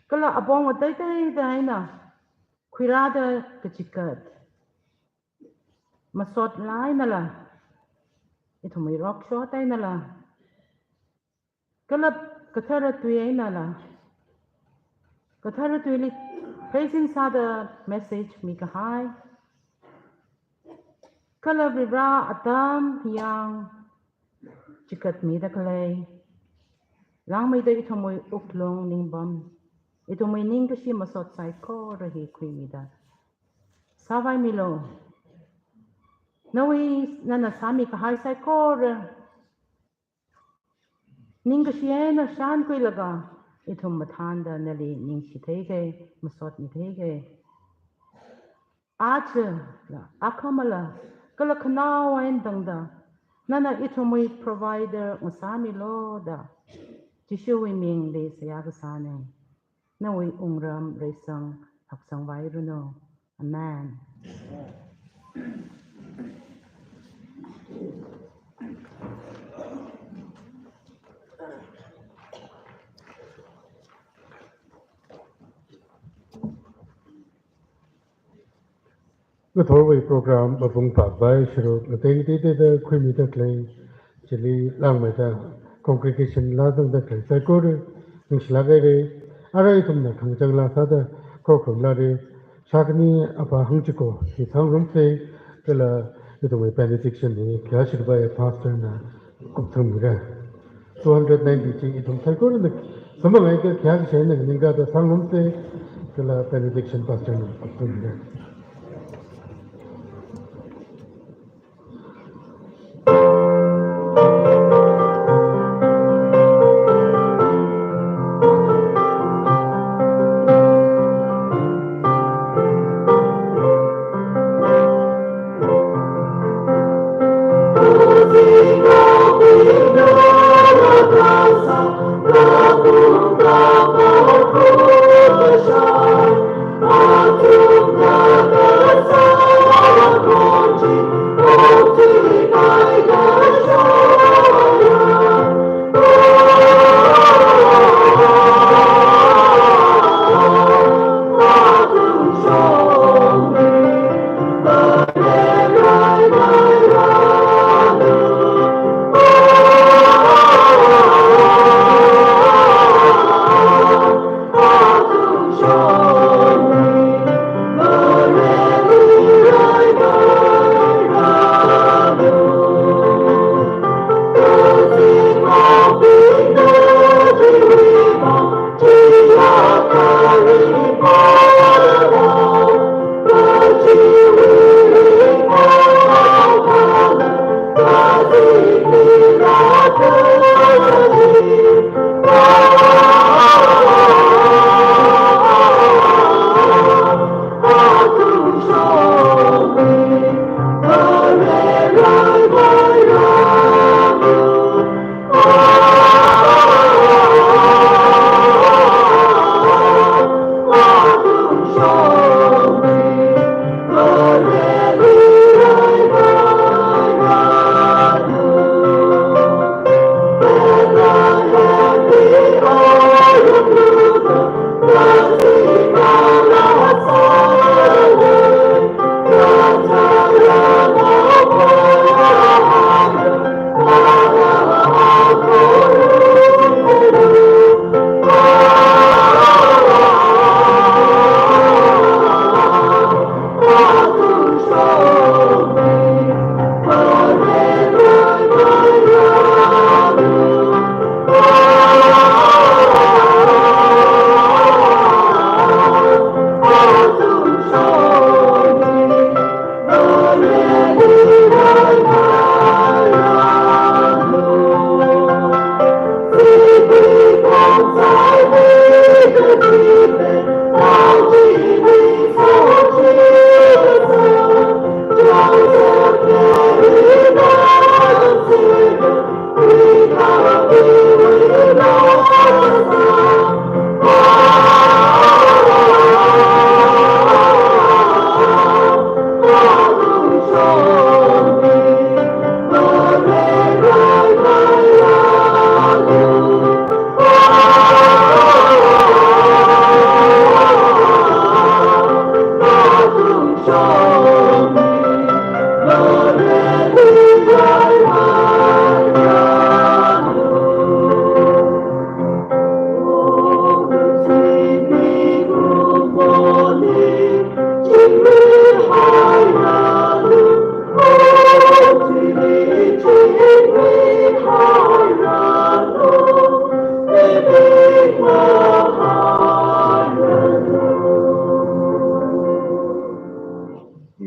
kala apong ateiteida eina khuirāda kachikat, masot einala, ithumwui rokshot einala, kala kathara tui einala, kathara tuili pheisin sāda message mikahai, kala Varivara atam yang chikatmida khalei, langmeida ithumwui wuklung ningpam, ithumwui ningkashi masot saikora hi khuimida sāvaimilu. Nawui nana sāmikahai saikora ningkashi eina shānkhuilaga, ithum mathānda nali ningshi theiga, masotmi theiga. Aja la, akhamala, kala khanao eina tangda, nana ithumwui provider ngasāmilu da Jishuwui mingli seihā kasāna. Nawui wungram reisang haksangvairanu. Amen. Ngathorwui program mapung phāpai sharuk ngatei teiteida khuimida khalei, chili langmeida congregation la zangda khalei saikora ningshilāk haira. Arui ithumna khangachang la sāda khokharum lāra. Shākhani apā Hangchiko hi sāngarumsa, kala ithumwui benediction hi khayāshi kapai pastor na kupsangmira. Two hundred ninety chi ithum saikorana samphanghaida khayākashi eina nganingkada sāngarumsa, kala benediction pastor na kupsangmira.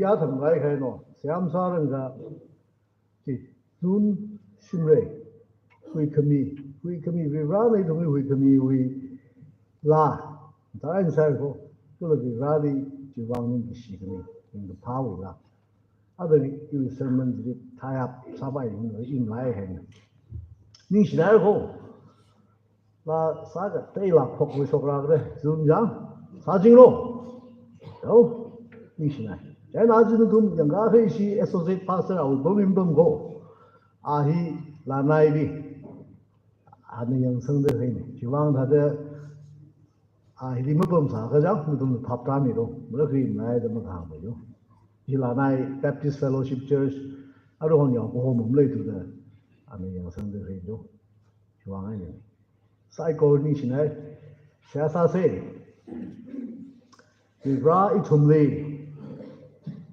Athang rai kahaina, siam sāranga, chi, June shimrei, huikhami, huikhami, Varivarana ithumli huikhamiwui laa, tharan sāhaira kho, kala Varivarali chiwui vang ningkashi khami, ningkaphāwui laa. Ada iwui sermon chili thayap sāpai yungda imlai haina. Ningshinaira kho. Laa sākateila khokwui shokra kare, June chang, sāchinglu. Yo, ningshinai. Chieina aja nathum yangkahai chi associate pastor awui pamim pam kho. A hi Lanaili. Ana yangsangda haina. Chiwui vang thāda, a hili mapamsā kachang, nathum phap tāmilu. Mala kri nai da makahāngpayu. Hi Lanai Baptist Fellowship Church, aruihon yao kahom maleithuda, ana yangsangda haina. Chiwui vang eina. Saikora ningshinai, seihā sāsa. Varivara ithumli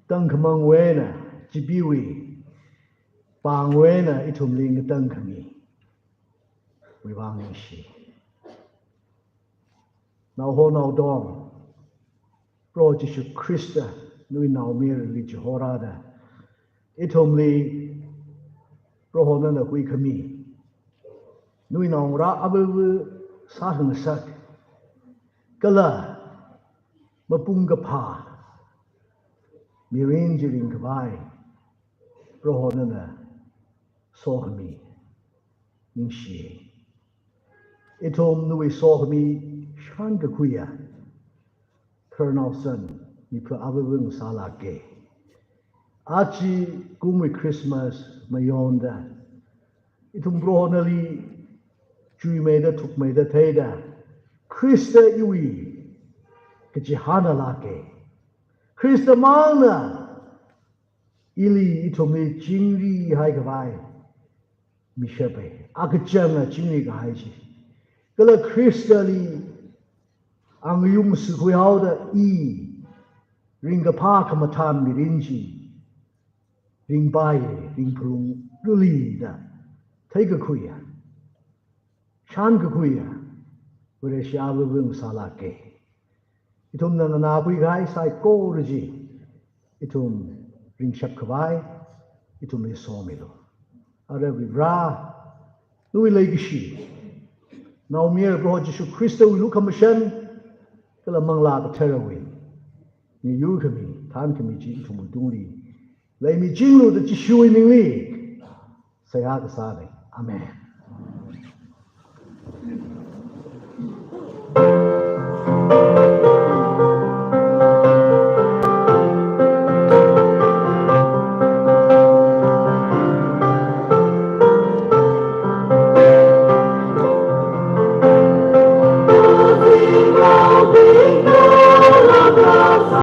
tangkhamangwui eina, chipeewui pāngwui eina ithumli ngatangkhami. Wui vang ningshi. Naoho naotong, Proho Jishu Khrista, nawui naomayarali chihorāda, ithumli Proho nana huikhami, nawui naongarā avava sāngasak, kala mapung kaphā mirin chi ringkhavai Proho nana sokhami, ningshi. Ithum nawui sokhami shānkakhuiya, Colonel Nelson, mipha avava ngasālāka. Aja kumwui Christmas mayonda, ithum Proho nali chuimeida, thukmeida, theida, Khrista iwui kachihānna lāka. Khrista mangna ili ithumli chingri haikhavai mishappai, akachanga chingri kahai chi. Kala Khristali angayung sākhuihaoda i ringkaphā khamathān mirin chi ringpai, ringphalung ruli da theikakhuiya, shānkakhuiya, Vareshi avava ngasālāka. Ithumna nganākhui kahai saikora chi ithum ringshap khavai ithumli somilu. Ara Varivara, nawui leikashi, Naomayara Proho Jishu Khristawui lukhamashan, kala Manglā Katharawui ngayurkhami, thānkhami chi ithumwui tungli leimichinglu da Jishuwui mingli seihā kasāna. Amen.